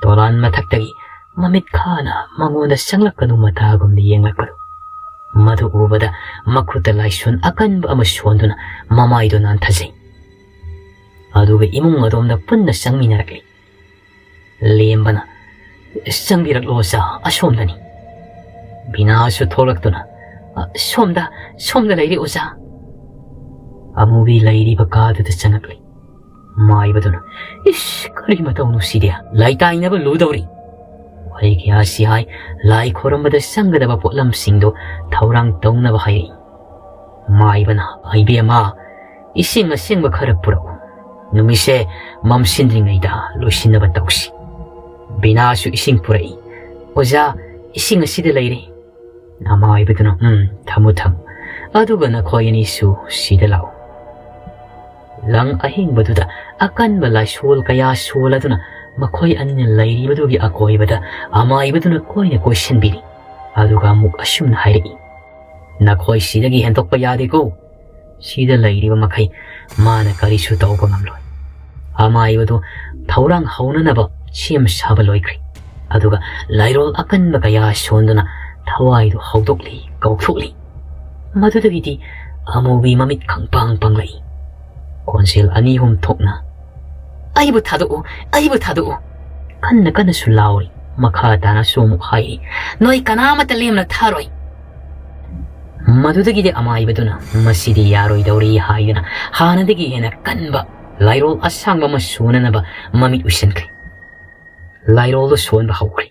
ꯗꯣꯂꯥꯟ ꯃꯊꯛꯇꯒꯤ ꯃꯃꯤꯠ ꯈꯥꯅ ꯃꯉꯣꯟꯗ ꯆꯪꯂꯛꯀꯅꯨ ꯃꯇꯥꯒꯨꯝꯅ ꯌꯦꯡꯂꯛꯄꯗꯣ꯫ ꯃꯗꯨ ꯎꯕꯗ ꯃꯈꯨꯠꯇ ꯂꯥꯏꯁꯣꯟ ꯑꯀꯟꯕ ꯑꯃ ꯁꯣꯟꯗꯨꯅ ꯃꯃꯥꯏꯗꯣ ꯅꯥꯟꯊꯖꯩ꯫ ꯑꯗꯨꯒ ꯏꯃꯨꯡ ꯑꯗꯣꯝꯗ ꯄꯨꯟꯅ ꯆꯪꯃꯤꯟꯅꯔꯛꯂꯤ꯫ ꯂꯦꯝꯕꯅ, "ꯆꯪꯕꯤꯔꯛꯂꯣ ꯑꯣꯖꯥ, ꯑꯁꯣꯝꯗꯅꯤ꯫" ꯕꯤꯅꯥꯁꯨ ꯊꯣꯛꯂꯛꯇꯨꯅ, "ꯑ, ꯁꯣꯝꯗ, ꯁꯣꯝꯗ ꯂꯩꯔꯦ ꯑꯣꯖꯥ꯫" ꯑꯃꯨꯕꯤ ꯂꯩꯔꯤꯕ ꯀꯥꯗꯨꯗ ꯆꯪꯉꯛꯂꯤ꯫ ꯃꯥꯏꯕꯗꯨꯅ, "ꯏꯁ, ꯀꯔꯤ ꯃꯇꯧꯅꯣ ꯁꯤꯗꯤ? ꯂꯥꯏꯇꯥꯏꯅꯕ ꯂꯨꯗꯧꯔꯤ꯫" ꯋꯥꯍꯩ ꯀꯌꯥꯁꯤ ꯍꯥꯏ, ꯂꯥꯏ ꯈꯣꯏꯔꯝꯕꯗ ꯆꯪꯒꯗꯕ ꯄꯣꯠꯂꯝꯁꯤꯡꯗꯨ ꯊꯧꯔꯥꯡ ꯇꯧꯅꯕ ꯍꯥꯏꯔꯛꯏ꯫ ꯃꯥꯏꯕꯅ, "ꯏꯕꯦꯝꯃ, ꯏꯁꯤꯡ ꯑꯁꯦꯡꯕ ꯈꯔ ꯄꯨꯔꯛꯎ꯫ ꯅꯨꯃꯤꯠꯁꯦ ꯃꯝꯁꯤꯟꯗ꯭ꯔꯤꯉꯩꯗ ꯂꯣꯏꯁꯤꯟꯅꯕ ꯇꯧꯁꯤ꯫" ꯕꯤꯅꯥꯁꯨ ꯏꯁꯤꯡ ꯄꯨꯔꯛꯏ꯫ "ꯑꯣꯖꯥ, ꯏꯁꯤꯡ ꯑꯁꯤꯗ ꯂꯩꯔꯦ꯫" ꯑꯃꯥꯏꯕꯗꯨꯅ, "ꯎꯝ, ꯊꯝꯃꯨ, ꯊꯝꯃꯨ꯫ ꯑꯗꯨꯒ ꯅꯈꯣꯏ ꯑꯅꯤꯁꯨ ꯁꯤꯗ ꯂꯥꯛꯎ꯫" ꯂꯪ ꯑꯍꯤꯡꯕꯗꯨꯗ ꯑꯀꯟꯕ ꯂꯥꯏꯁꯣꯜ ꯀꯌꯥ ꯁꯣꯜꯂꯗꯨꯅ ꯃꯈꯣꯏ ꯑꯅꯤꯅ ꯂꯩꯔꯤꯕꯗꯨꯒꯤ ꯑꯀꯣꯏꯕꯗ ꯑꯃꯥꯏꯕꯗꯨꯅ ꯀꯣꯏꯅ ꯀꯣꯏꯁꯤꯟꯕꯤꯔꯤ꯫ ꯑꯗꯨꯒ ꯑꯃꯨꯛ ꯑꯁꯨꯝꯅ ꯍꯥꯏꯔꯛꯏ, "ꯅꯈꯣꯏ ꯁꯤꯗꯒꯤ ꯍꯦꯟꯗꯣꯛꯄ ꯌꯥꯗꯦꯀꯣ꯫ ꯁꯤꯗ ꯂꯩꯔꯤꯕ ꯃꯈꯩ ꯃꯥꯅ ꯀꯔꯤꯁꯨ ꯇꯧꯕ ꯉꯝꯂꯣꯏ꯫" ꯑꯃꯥꯏꯕꯗꯨ ꯊꯧꯔꯥꯡ ꯍꯧꯅꯅꯕ ꯁꯦꯝ ꯁꯥꯕ ꯂꯣꯏꯈ꯭ꯔꯦ꯫ ꯑꯗꯨꯒ ꯂꯥꯏꯔꯣꯜ ꯑꯀꯟꯕ ꯀꯌꯥ ꯁꯣꯟꯗꯨꯅ ꯊꯋꯥꯏꯗꯨ ꯍꯧꯗꯣꯛꯂꯤ, ꯀꯧꯊꯣꯛꯂꯤ꯫ ꯃꯗꯨꯗꯒꯤꯗꯤ ꯑꯃꯨꯕꯤ ꯃꯃꯤꯠ ꯈꯪꯄꯥꯡ ꯄꯥꯡꯂꯛꯏ꯫ ꯈꯣꯟꯖꯦꯜ ꯑꯅꯤ ꯑꯍꯨꯝ ꯊꯣꯛꯅ, "ꯑꯩꯕꯨ ꯊꯥꯗꯣꯛꯎ, ꯑꯩꯕꯨ ꯊꯥꯗꯣꯛꯎ!" ꯀꯟꯅ ꯀꯟꯅꯁꯨ ꯂꯥꯎꯔꯤ꯫ ꯃꯈꯥ ꯇꯥꯅꯁꯨ ꯑꯃꯨꯛ ꯍꯥꯏꯔꯤ, "ꯅꯣꯏ ꯀꯅꯥꯃꯠꯇ ꯂꯦꯝꯅ ꯊꯥꯔꯣꯏ!" ꯃꯗꯨꯗꯒꯤꯗꯤ ꯑꯃꯥꯏꯕꯗꯨꯅ, "ꯃꯁꯤꯗꯤ ꯌꯥꯔꯣꯏꯗꯧꯔꯤ" ꯍꯥꯏꯗꯨꯅ ꯍꯥꯟꯅꯗꯒꯤ ꯍꯦꯟꯅ ꯀꯟꯕ ꯂꯥꯏꯔꯣꯜ ꯑꯁꯥꯡꯕ ꯑꯃ ꯁꯣꯟꯅꯅꯕ ꯃꯃꯤꯠ ꯎꯏꯁꯤꯟꯈ꯭ꯔꯦ꯫ ꯂꯥꯏꯔꯣꯜꯗꯨ ꯁꯣꯟꯕ ꯍꯧꯈ꯭ꯔꯦ꯫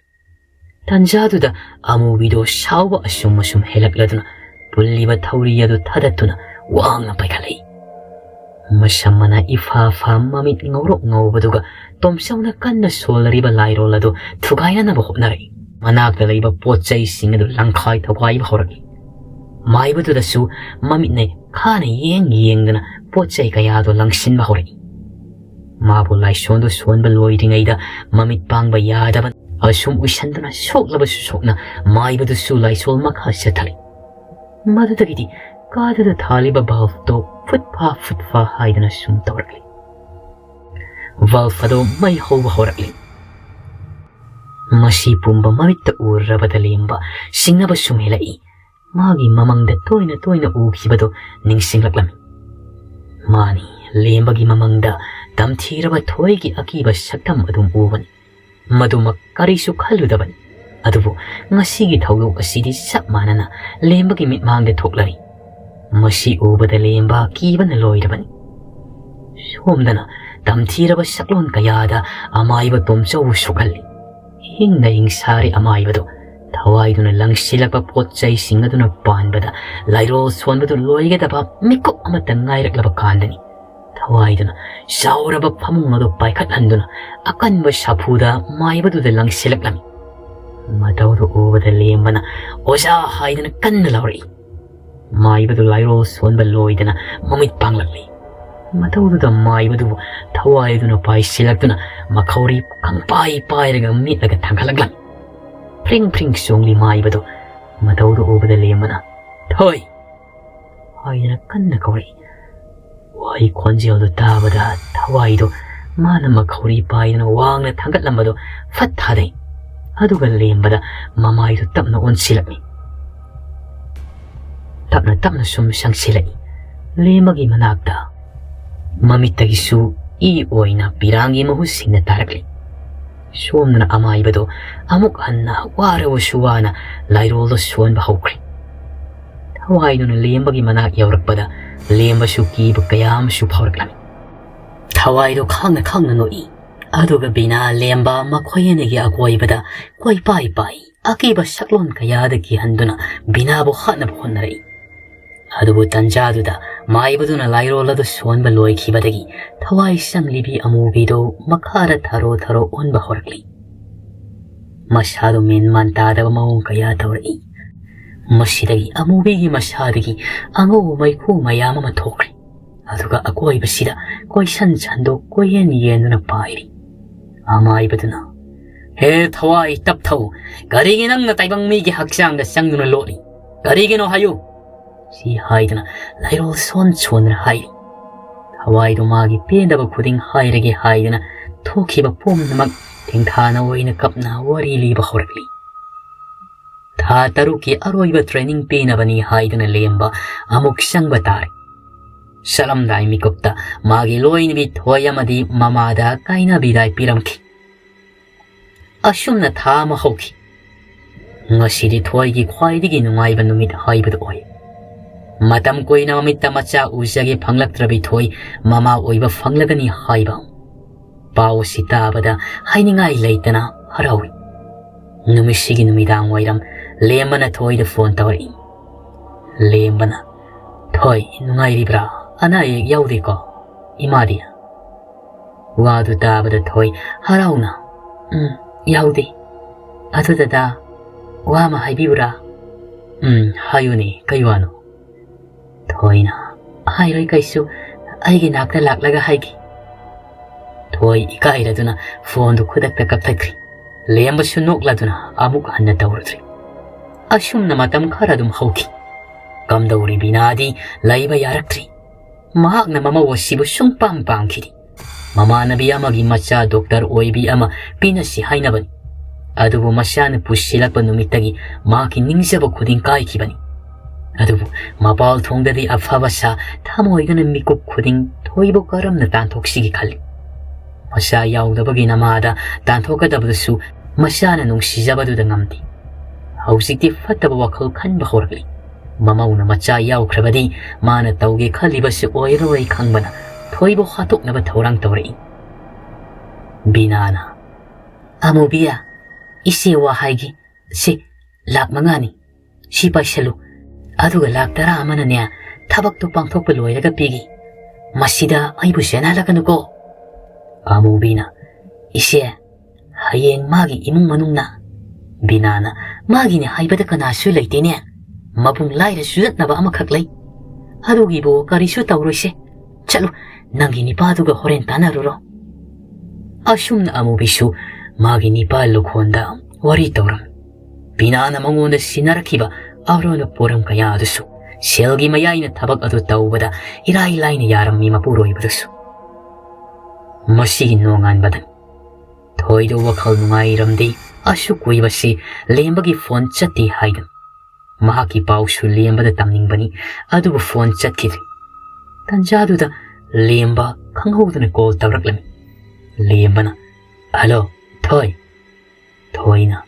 ꯇꯟꯖꯥꯗꯨꯗ ꯑꯃꯨꯕꯤꯗꯣ ꯁꯥꯎꯕ ꯑꯁꯨꯝ ꯑꯁꯨꯝ ꯍꯦꯜꯂꯛꯂꯗꯨꯅ ꯄꯨꯜꯂꯤꯕ ꯊꯧꯔꯤ ꯑꯗꯨ ꯊꯥꯗꯠꯇꯨꯅ ꯋꯥꯡꯅ ꯄꯥꯏꯈꯠꯂꯛꯏ꯫ ꯃꯁꯝ ꯃꯅꯥ ꯏꯐꯥ ꯐꯥ, ꯃꯃꯤꯠ ꯉꯧꯔꯣꯛ ꯉꯧꯕꯗꯨꯒ ꯇꯣꯝꯆꯧꯅ ꯀꯟꯅ ꯁꯣꯜꯂꯔꯤꯕ ꯂꯥꯏꯔꯣꯜ ꯑꯗꯨ ꯊꯨꯒꯥꯏꯅꯅꯕ ꯍꯣꯠꯅꯔꯛꯏ꯫ ꯃꯅꯥꯛꯇ ꯂꯩꯕ ꯄꯣꯠ ꯆꯩꯁꯤꯡ ꯑꯗꯨ ꯂꯪꯈꯥꯏ ꯊꯨꯒꯥꯏꯕ ꯍꯧꯔꯛꯏ꯫ ꯃꯥꯏꯕꯗꯨꯗꯁꯨ ꯃꯃꯤꯠꯅ ꯈꯥꯅ ꯌꯦꯡ ꯌꯦꯡꯗꯨꯅ ꯄꯣꯠ ꯆꯩ ꯀꯌꯥꯗꯨ ꯂꯪꯁꯤꯟꯕ ꯍꯧꯔꯛꯏ꯫ ꯃꯥꯕꯨ ꯂꯥꯏꯁꯣꯟꯗꯨ ꯁꯣꯟꯕ ꯂꯣꯏꯗ꯭ꯔꯤꯉꯩꯗ ꯃꯃꯤꯠ ꯄꯥꯡꯕ ꯌꯥꯗꯕ ꯑꯁꯨꯝ ꯎꯏꯁꯟꯗꯨꯅ ꯁꯣꯛꯂꯕꯁꯨ ꯁꯣꯛꯅ ꯃꯥꯏꯕꯗꯨꯁꯨ ꯂꯥꯏꯁꯣꯜ ꯃꯈꯥ ꯆꯠꯊꯔꯛꯏ꯫ ꯃꯗꯨꯗꯒꯤꯗꯤ ꯀꯥꯗꯨꯗ ꯊꯥꯜꯂꯤꯕ bulbꯇꯣ ꯐꯨꯠ ꯐꯥ ꯐꯨꯠ ꯐꯥ ꯍꯥꯏꯗꯨꯅ ꯁꯨꯝ ꯇꯧꯔꯛꯂꯤ꯫ Bulb ꯑꯗꯣ ꯃꯩ ꯍꯧꯕ ꯍꯧꯔꯛꯂꯤ꯫ ꯃꯁꯤ ꯄꯨꯝꯕ ꯃꯃꯤꯠꯇ ꯎꯔꯕꯗ ꯂꯦꯝꯕ ꯁꯤꯡꯅꯕ ꯁꯨꯝ ꯍꯦꯜꯂꯛꯏ꯫ ꯃꯥꯒꯤ ꯃꯃꯪꯗ ꯇꯣꯏꯅ ꯇꯣꯏꯅ ꯎꯈꯤꯕꯗꯣ ꯅꯤꯡꯁꯤꯡꯂꯛꯂꯝꯃꯤ꯫ ꯃꯥꯅꯤ, ꯂꯦꯝꯕꯒꯤ ꯃꯃꯪꯗ ꯇꯝꯊꯤꯔꯕ ꯊꯋꯥꯏꯒꯤ ꯑꯀꯤꯕ ꯁꯛꯇꯝ ꯑꯗꯨꯝ ꯎꯕꯅꯤ꯫ ꯃꯗꯨꯃꯛ ꯀꯔꯤꯁꯨ ꯈꯜꯂꯨꯗꯕꯅꯤ꯫ ꯑꯗꯨꯕꯨ ꯉꯁꯤꯒꯤ ꯊꯧꯗꯣꯛ ꯑꯁꯤꯗꯤ ꯆꯞ ꯃꯥꯟꯅꯅ ꯂꯦꯝꯕꯒꯤ ꯃꯤꯠꯃꯥꯡꯗ ꯊꯣꯛꯂꯔꯤ꯫ ꯃꯁꯤ ꯎꯕꯗ ꯂꯦꯝꯕ ꯀꯤꯕꯅ ꯂꯣꯏꯔꯕꯅꯤ꯫ ꯁꯣꯝꯗꯅ ꯇꯝꯊꯤꯔꯕ ꯁꯛꯂꯣꯟ ꯀꯌꯥꯗ ꯑꯃꯥꯏꯕ ꯇꯣꯝꯆꯧꯕ ꯁꯣꯛꯍꯜꯂꯤ꯫ ꯍꯤꯡꯅ ꯍꯤꯡꯁꯥꯔꯦ ꯑꯃꯥꯏꯕꯗꯨ꯫ ꯊꯋꯥꯏꯗꯨꯅ ꯂꯪꯁꯤꯜꯂꯛꯄ ꯄꯣꯠ ꯆꯩꯁꯤꯡ ꯑꯗꯨꯅ ꯄꯥꯟꯕꯗ ꯂꯥꯏꯔꯣꯜ ꯁꯣꯟꯕꯗꯨ ꯂꯣꯏꯒꯗꯕ ꯃꯤꯀꯨꯞ ꯑꯃꯇ ꯉꯥꯏꯔꯛꯂꯕ ꯀꯥꯟꯗꯅꯤ꯫ ꯊꯋꯥꯏꯗꯨꯅ ꯆꯥꯎꯔꯕ ꯐꯃꯨꯡ ꯑꯗꯨ ꯄꯥꯏꯈꯠꯍꯟꯗꯨꯅ ꯑꯀꯟꯕ ꯁꯥꯐꯨꯗ ꯃꯥꯏꯕꯗꯨꯗ ꯂꯪꯁꯤꯜꯂꯛꯂꯝꯃꯤ꯫ ꯃꯇꯧꯗꯨ ꯎꯕꯗ ꯂꯦꯝꯕꯅ "ꯑꯣꯖꯥ" ꯍꯥꯏꯗꯨꯅ ꯀꯟꯅ ꯂꯥꯎꯔꯛꯏ꯫ ꯃꯥꯏꯕꯗꯨ ꯂꯥꯏꯔꯣꯜ ꯁꯣꯟꯕ ꯂꯣꯏꯗꯅ ꯃꯃꯤꯠ ꯄꯥꯡꯂꯛꯂꯤ꯫ ꯃꯇꯧꯗꯨꯗ ꯃꯥꯏꯕꯗꯨꯕꯨ ꯊꯋꯥꯏꯗꯨꯅ ꯄꯥꯏꯁꯤꯜꯂꯛꯇꯨꯅ ꯃꯈꯧꯔꯤ ꯈꯪꯄꯥꯏ ꯄꯥꯏꯔꯒ ꯃꯤꯠꯂꯒ ꯊꯥꯡꯒꯠꯂꯛꯂꯝꯃꯤ꯫ ꯐ꯭ꯔꯤꯡ ꯐ꯭ꯔꯤꯡ ꯆꯣꯡꯂꯤ ꯃꯥꯏꯕꯗꯨ꯫ ꯃꯇꯧꯗꯨ ꯎꯕꯗ ꯂꯦꯝꯕꯅ "ꯊꯣꯏ" ꯍꯥꯏꯗꯅ ꯀꯟꯅ ꯀꯧꯔꯛꯏ꯫ ꯋꯥꯍꯩ ꯈꯣꯟꯖꯦꯜꯗꯨ ꯇꯥꯕꯗ ꯊꯋꯥꯏꯗꯨ, ꯃꯥꯅ ꯃꯈꯧꯔꯤ ꯄꯥꯏꯗꯨꯅ ꯋꯥꯡꯅ ꯊꯥꯡꯒꯠꯂꯝꯕꯗꯨ ꯐꯠ ꯊꯥꯗꯩ꯫ ꯑꯗꯨꯒ ꯂꯦꯝꯕꯗ ꯃꯃꯥꯏꯗꯨ ꯇꯞꯅ ꯑꯣꯟꯁꯤꯜꯂꯛꯏ꯫ ꯇꯞꯅ ꯇꯞꯅ ꯁꯨꯝ ꯆꯪꯁꯤꯜꯂꯛꯏ꯫ ꯂꯦꯝꯕꯒꯤ ꯃꯅꯥꯛꯇ ꯃꯃꯤꯠꯇꯒꯤꯁꯨ ꯏ ꯑꯣꯏꯅ ꯄꯤꯔꯥꯡꯒꯤ ꯃꯍꯨꯠ ꯁꯤꯡꯅ ꯇꯥꯔꯛꯂꯤ꯫ ꯁꯣꯝꯗꯅ ꯑꯃꯥꯏꯕꯗꯨ ꯑꯃꯨꯛ ꯍꯟꯅ ꯋꯥꯔꯕꯁꯨ ꯋꯥꯅ ꯂꯥꯏꯔꯣꯜꯗ ꯁꯣꯟꯕ ꯍꯧꯈ꯭ꯔꯦ꯫ ꯊꯋꯥꯏꯗꯨꯅ ꯂꯦꯝꯕꯒꯤ ꯃꯅꯥꯛ ꯌꯧꯔꯛꯄꯗ ꯂꯦꯝꯕꯁꯨ ꯀꯤꯕ ꯀꯌꯥ ꯑꯃꯁꯨ ꯐꯥꯎꯔꯛꯂꯝꯃꯤ꯫ ꯊꯋꯥꯏꯗꯨ ꯈꯥꯡꯅ ꯈꯥꯡꯅ ꯅꯣꯛꯏ꯫ ꯑꯗꯨꯒ ꯕꯤꯅꯥ, ꯂꯦꯝꯕ ꯃꯈꯣꯏ ꯑꯅꯤꯒꯤ ꯑꯀꯣꯏꯕꯗ ꯀꯣꯏꯄꯥꯏ ꯄꯥꯏ꯫ ꯑꯀꯤꯕ ꯁꯛꯂꯣꯟ ꯀꯌꯥꯗ ꯀꯤꯍꯟꯗꯨꯅ ꯕꯤꯅꯥꯕꯨ ꯍꯥꯠꯅꯕ ꯍꯣꯠꯅꯔꯛꯏ꯫ ꯑꯗꯨꯕꯨ ꯇꯟꯖꯥꯗꯨꯗ ꯃꯥꯏꯕꯗꯨꯅ ꯂꯥꯏꯔꯣꯜ ꯑꯗꯨ ꯁꯣꯟꯕ ꯂꯣꯏꯈꯤꯕꯗꯒꯤ ꯊꯋꯥꯏ ꯆꯪꯂꯤꯕꯤ ꯑꯃꯨꯕꯤꯗꯨ ꯃꯈꯥꯗ ꯊꯔꯣ ꯊꯔꯣ ꯑꯣꯟꯕ ꯍꯧꯔꯛꯂꯤ꯫ ꯃꯁꯥꯗꯨ ꯃꯦꯟ ꯃꯥꯟ ꯇꯥꯗꯕ ꯃꯑꯣꯡ ꯀꯌꯥ ꯇꯧꯔꯛꯏ꯫ ꯃꯁꯤꯗꯒꯤ ꯑꯃꯨꯕꯤꯒꯤ ꯃꯁꯥꯗꯒꯤ ꯑꯉꯧꯕ ꯃꯩꯈꯨ ꯃꯌꯥꯝ ꯑꯃ ꯊꯣꯛꯈ꯭ꯔꯦ꯫ ꯑꯗꯨꯒ ꯑꯀꯣꯏꯕꯁꯤꯗ ꯀꯣꯏꯁꯟ ꯁꯟꯗꯣꯛ ꯀꯣꯏꯌꯦꯟ ꯌꯦꯟꯗꯨꯅ ꯄꯥꯏꯔꯤ꯫ ꯑꯃꯥꯏꯕꯗꯨꯅ, "ꯍꯦ ꯊꯋꯥꯏ ꯇꯞꯊꯧ, ꯀꯔꯤꯒꯤ ꯅꯪꯅ ꯇꯥꯏꯕꯪ ꯃꯤꯒꯤ ꯍꯛꯆꯥꯡꯗ ꯆꯪꯗꯨꯅ ꯂꯣꯠꯂꯤ? ꯀꯔꯤꯒꯤꯅꯣ ꯍꯥꯏꯌꯨ?" ꯁꯤ ꯍꯥꯏꯗꯨꯅ ꯂꯥꯏꯔꯣꯜ ꯁꯣꯟ ꯁꯣꯟꯗꯨꯅ ꯍꯥꯏꯔꯤ꯫ ꯊꯋꯥꯏꯗꯣ ꯃꯥꯒꯤ ꯄꯦꯟꯗꯕ ꯈꯨꯗꯤꯡ ꯍꯥꯏꯔꯒꯦ ꯍꯥꯏꯗꯨꯅ ꯊꯣꯛꯈꯤꯕ ꯄꯨꯝꯅꯃꯛ ꯊꯦꯡꯊꯥꯅ ꯑꯣꯏꯅ ꯀꯞꯅ ꯋꯥꯔꯤ ꯂꯤꯕ ꯍꯧꯔꯛꯂꯤ꯫ ꯊꯥ ꯇꯔꯨꯛꯀꯤ ꯑꯔꯣꯏꯕ training ꯄꯤꯅꯕꯅꯤ ꯍꯥꯏꯗꯨꯅ ꯂꯦꯝꯕ ꯑꯃꯨꯛ ꯆꯪꯕ ꯇꯥꯔꯦ꯫ ꯆꯠꯂꯝꯗꯥꯏ ꯃꯤꯀꯨꯞꯇ ꯃꯥꯒꯤ ꯂꯣꯏꯅꯕꯤ ꯊꯣꯏ ꯑꯃꯗꯤ ꯃꯃꯥꯗ ꯀꯥꯏꯅꯕꯤꯗꯥꯏ ꯄꯤꯔꯝꯈꯤ꯫ ꯑꯁꯨꯝꯅ ꯊꯥ ꯑꯃ ꯍꯧꯈꯤ꯫ ꯉꯁꯤꯗꯤ ꯊꯣꯏꯒꯤ ꯈ꯭ꯋꯥꯏꯗꯒꯤ ꯅꯨꯡꯉꯥꯏꯕ ꯅꯨꯃꯤꯠ ꯍꯥꯏꯕꯗꯨ ꯑꯣꯏ꯫ ꯃꯇꯝ ꯀꯨꯏꯅ ꯃꯃꯤꯠꯇ ꯃꯆꯥ ꯎꯖꯒꯦ ꯐꯪꯂꯛꯇ꯭ꯔꯕꯤ ꯊꯣꯏ ꯃꯃꯥ ꯑꯣꯏꯕ ꯐꯪꯂꯒꯅꯤ ꯍꯥꯏꯕ ꯄꯥꯎ ꯑꯁꯤ ꯇꯥꯕꯗ ꯍꯥꯏꯅꯤꯡꯉꯥꯏ ꯂꯩꯇꯅ ꯍꯔꯥꯎꯏ꯫ ꯅꯨꯃꯤꯠꯁꯤꯒꯤ ꯅꯨꯃꯤꯗꯥꯡ ꯋꯥꯏꯔꯝ ꯂꯦꯝꯕꯅ ꯊꯣꯏꯗ phone ꯇꯧꯔꯛꯏ꯫ ꯂꯦꯝꯕꯅ, "ꯊꯣꯏ, ꯅꯨꯡꯉꯥꯏꯔꯤꯕ꯭ꯔꯥ? ꯑꯅꯥ ꯑꯌꯦꯛ ꯌꯥꯎꯗꯦꯀꯣ? ꯏꯃꯥꯗꯤ?" ꯋꯥꯗꯨ ꯇꯥꯕꯗ ꯊꯣꯏ ꯍꯔꯥꯎꯅ, "ꯎꯝ, ꯌꯥꯎꯗꯦ꯫ ꯑꯗꯨ ꯗꯗꯥ, ꯋꯥ ꯑꯃ ꯍꯥꯏꯕꯤꯌꯨꯔꯥ?" "ꯎꯝ, ꯍꯥꯏꯌꯨꯅꯦ, ꯀꯩ ꯋꯥꯅꯣ?" ꯊꯣꯏꯅ, "ꯍꯥꯏꯔꯣꯏ ꯀꯩꯁꯨ, ꯑꯩꯒꯤ ꯅꯥꯛꯇ ꯂꯥꯛꯂꯒ ꯍꯥꯏꯒꯦ꯫" ꯊꯣꯏ ꯏꯀꯥꯏꯔꯗꯨꯅ phoneꯗꯨ ꯈꯨꯗꯛꯇ ꯀꯛꯊꯠꯈ꯭ꯔꯤ꯫ ꯂꯦꯝꯕꯁꯨ ꯅꯣꯛꯂꯗꯨꯅ ꯑꯃꯨꯛ ꯍꯟꯅ ꯇꯧꯔꯨꯗ꯭ꯔꯤ꯫ ꯑꯁꯨꯝꯅ ꯃꯇꯝ ꯈꯔ ꯑꯗꯨꯝ ꯍꯧꯈꯤ꯫ ꯀꯝꯗꯧꯔꯤ ꯕꯤꯅꯥꯗꯤ ꯂꯩꯕ ꯌꯥꯔꯛꯇ꯭ꯔꯤ꯫ ꯃꯍꯥꯛꯅ ꯃꯃꯧ ꯑꯁꯤꯕꯨ ꯁꯨꯡꯄꯥꯝ ꯄꯥꯝꯈꯤꯗꯦ꯫ ꯃꯃꯥꯟꯅꯕꯤ ꯑꯃꯒꯤ ꯃꯆꯥ doctor ꯑꯣꯏꯕꯤ ꯑꯃ ꯄꯤꯅꯁꯤ ꯍꯥꯏꯅꯕꯅꯤ꯫ ꯑꯗꯨꯕꯨ ꯃꯆꯥꯅ ꯄꯨꯁꯤꯜꯂꯛꯄ ꯅꯨꯃꯤꯠꯇꯒꯤ ꯃꯍꯥꯛꯀꯤ ꯅꯤꯡꯖꯕ ꯈꯨꯗꯤꯡ ꯀꯥꯏꯈꯤꯕꯅꯤ꯫ ꯑꯗꯨꯕꯨ ꯃꯄꯥꯜ ꯊꯣꯡꯗꯗꯤ ꯑꯐꯕ ꯁꯥ ꯊꯃꯣꯏꯗꯅ ꯃꯤꯀꯨꯞ ꯈꯨꯗꯤꯡ ꯊꯣꯏꯕꯨ ꯀꯔꯝꯅ ꯇꯥꯟꯊꯣꯛꯁꯤꯒꯦ ꯈꯜꯂꯤ꯫ ꯃꯆꯥ ꯌꯥꯎꯗꯕꯒꯤ ꯅꯃꯥꯗ ꯇꯥꯟꯊꯣꯛꯀꯗꯕꯗꯨꯁꯨ ꯃꯆꯥꯅ ꯅꯨꯡꯁꯤꯖꯕꯗꯨꯗ ꯉꯝꯗꯦ꯫ ꯍꯧꯖꯤꯛꯇꯤ ꯐꯠꯇꯕ ꯋꯥꯈꯜ ꯈꯟꯕ ꯍꯧꯔꯛꯂꯤ꯫ ꯃꯃꯧꯅ ꯃꯆꯥ ꯌꯥꯎꯈ꯭ꯔꯕꯗꯤ ꯃꯥꯅ ꯇꯧꯒꯦ ꯈꯜꯂꯤꯕꯁꯤ ꯑꯣꯏꯔꯔꯣꯏ ꯈꯪꯕꯅ ꯊꯣꯏꯕꯨ ꯍꯥꯠꯇꯣꯛꯅꯕ ꯊꯧꯔꯥꯡ ꯇꯧꯔꯛꯏ꯫ ꯕꯤꯅꯥꯅ, "ꯑꯃꯨꯕꯤꯌꯥ, ꯏꯆꯦ ꯋꯥ ꯍꯥꯏꯒꯦ꯫ ꯁꯤ ꯂꯥꯛ ꯃꯉꯥꯅꯤ꯫ ꯁꯤ ꯄꯥꯏꯁꯜꯂꯨ꯫ ꯑꯗꯨꯒ ꯂꯥꯛ ꯇꯔꯥ ꯑꯃꯅꯅꯦ, ꯊꯕꯛꯇꯣ ꯄꯥꯡꯊꯣꯛꯄ ꯂꯣꯏꯔꯒ ꯄꯤꯒꯦ꯫ ꯃꯁꯤꯗ ꯑꯩꯕꯨ ꯆꯦꯟꯍꯜꯂꯛꯀꯅꯨꯀꯣ꯫" ꯑꯃꯨꯕꯤꯅ, "ꯏꯆꯦ, ꯍꯌꯦꯡ ꯃꯥꯒꯤ ꯏꯃꯨꯡ ꯃꯅꯨꯡꯅ꯫" ꯕꯤꯅꯥꯅ, "ꯃꯥꯒꯤꯅꯦ ꯍꯥꯏꯕꯗ ꯀꯅꯥꯁꯨ ꯂꯩꯇꯦꯅꯦ꯫ ꯃꯕꯨꯡ ꯂꯥꯏꯔ ꯆꯨꯔꯠꯅꯕ ꯑꯃꯈꯛ ꯂꯩ꯫ ꯑꯗꯨꯒꯤꯕꯨ ꯀꯔꯤꯁꯨ ꯇꯧꯔꯣꯏꯁꯦ꯫ ꯆꯠꯂꯨ, ꯅꯪꯒꯤ ꯅꯤꯄꯥꯗꯨꯒ ꯍꯣꯔꯦꯟ ꯇꯥꯟꯅꯔꯨꯔꯣ꯫" ꯑꯁꯨꯝꯅ ꯑꯃꯨꯕꯤꯁꯨ ꯃꯥꯒꯤ ꯅꯤꯄꯥ ꯂꯨꯈꯣꯟꯗ ꯋꯥꯔꯤ ꯇꯧꯔꯝꯃꯤ꯫ ꯕꯤꯅꯥꯅ ꯃꯉꯣꯟꯗ ꯁꯤꯟꯅꯔꯛꯈꯤꯕ ꯑꯔꯣꯟꯕ ꯄꯣꯔꯝ ꯀꯌꯥ ꯑꯗꯨꯁꯨ ꯁꯦꯜꯒꯤ ꯃꯌꯥꯏꯅ ꯊꯕꯛ ꯑꯗꯨ ꯇꯧꯕꯗ ꯏꯔꯥꯏ ꯂꯥꯏꯅ ꯌꯥꯔꯝꯃꯤ ꯃꯄꯨꯔꯣꯏꯕꯗꯨꯁꯨ꯫ ꯃꯁꯤꯒꯤ ꯅꯣꯡꯉꯥꯟꯕꯗ ꯊꯣꯏꯗꯣ ꯋꯥꯈꯜ ꯅꯨꯡꯉꯥꯏꯔꯝꯗꯦ꯫ ꯑꯁꯨꯛ ꯀꯨꯏꯕꯁꯤ ꯂꯦꯝꯕꯒꯤ ꯐꯣꯟ ꯆꯠꯇꯦ ꯍꯥꯏꯗꯅ꯫ ꯃꯍꯥꯛꯀꯤ ꯄꯥꯎꯁꯨ ꯂꯦꯝꯕꯗ ꯇꯝꯅꯤꯡꯕꯅꯤ, ꯑꯗꯨꯕꯨ ꯐꯣꯟ ꯆꯠꯈꯤꯗ꯭ꯔꯦ꯫ ꯇꯟꯖꯥꯗꯨꯗ ꯂꯦꯝꯕ ꯈꯪꯍꯧꯗꯅ ꯀꯣꯜ ꯇꯧꯔꯛꯂꯝꯃꯤ꯫ ꯂꯦꯝꯕꯅ, "ꯍꯜꯂꯣ, ꯊꯣꯏ?" ꯊꯣꯏꯅ,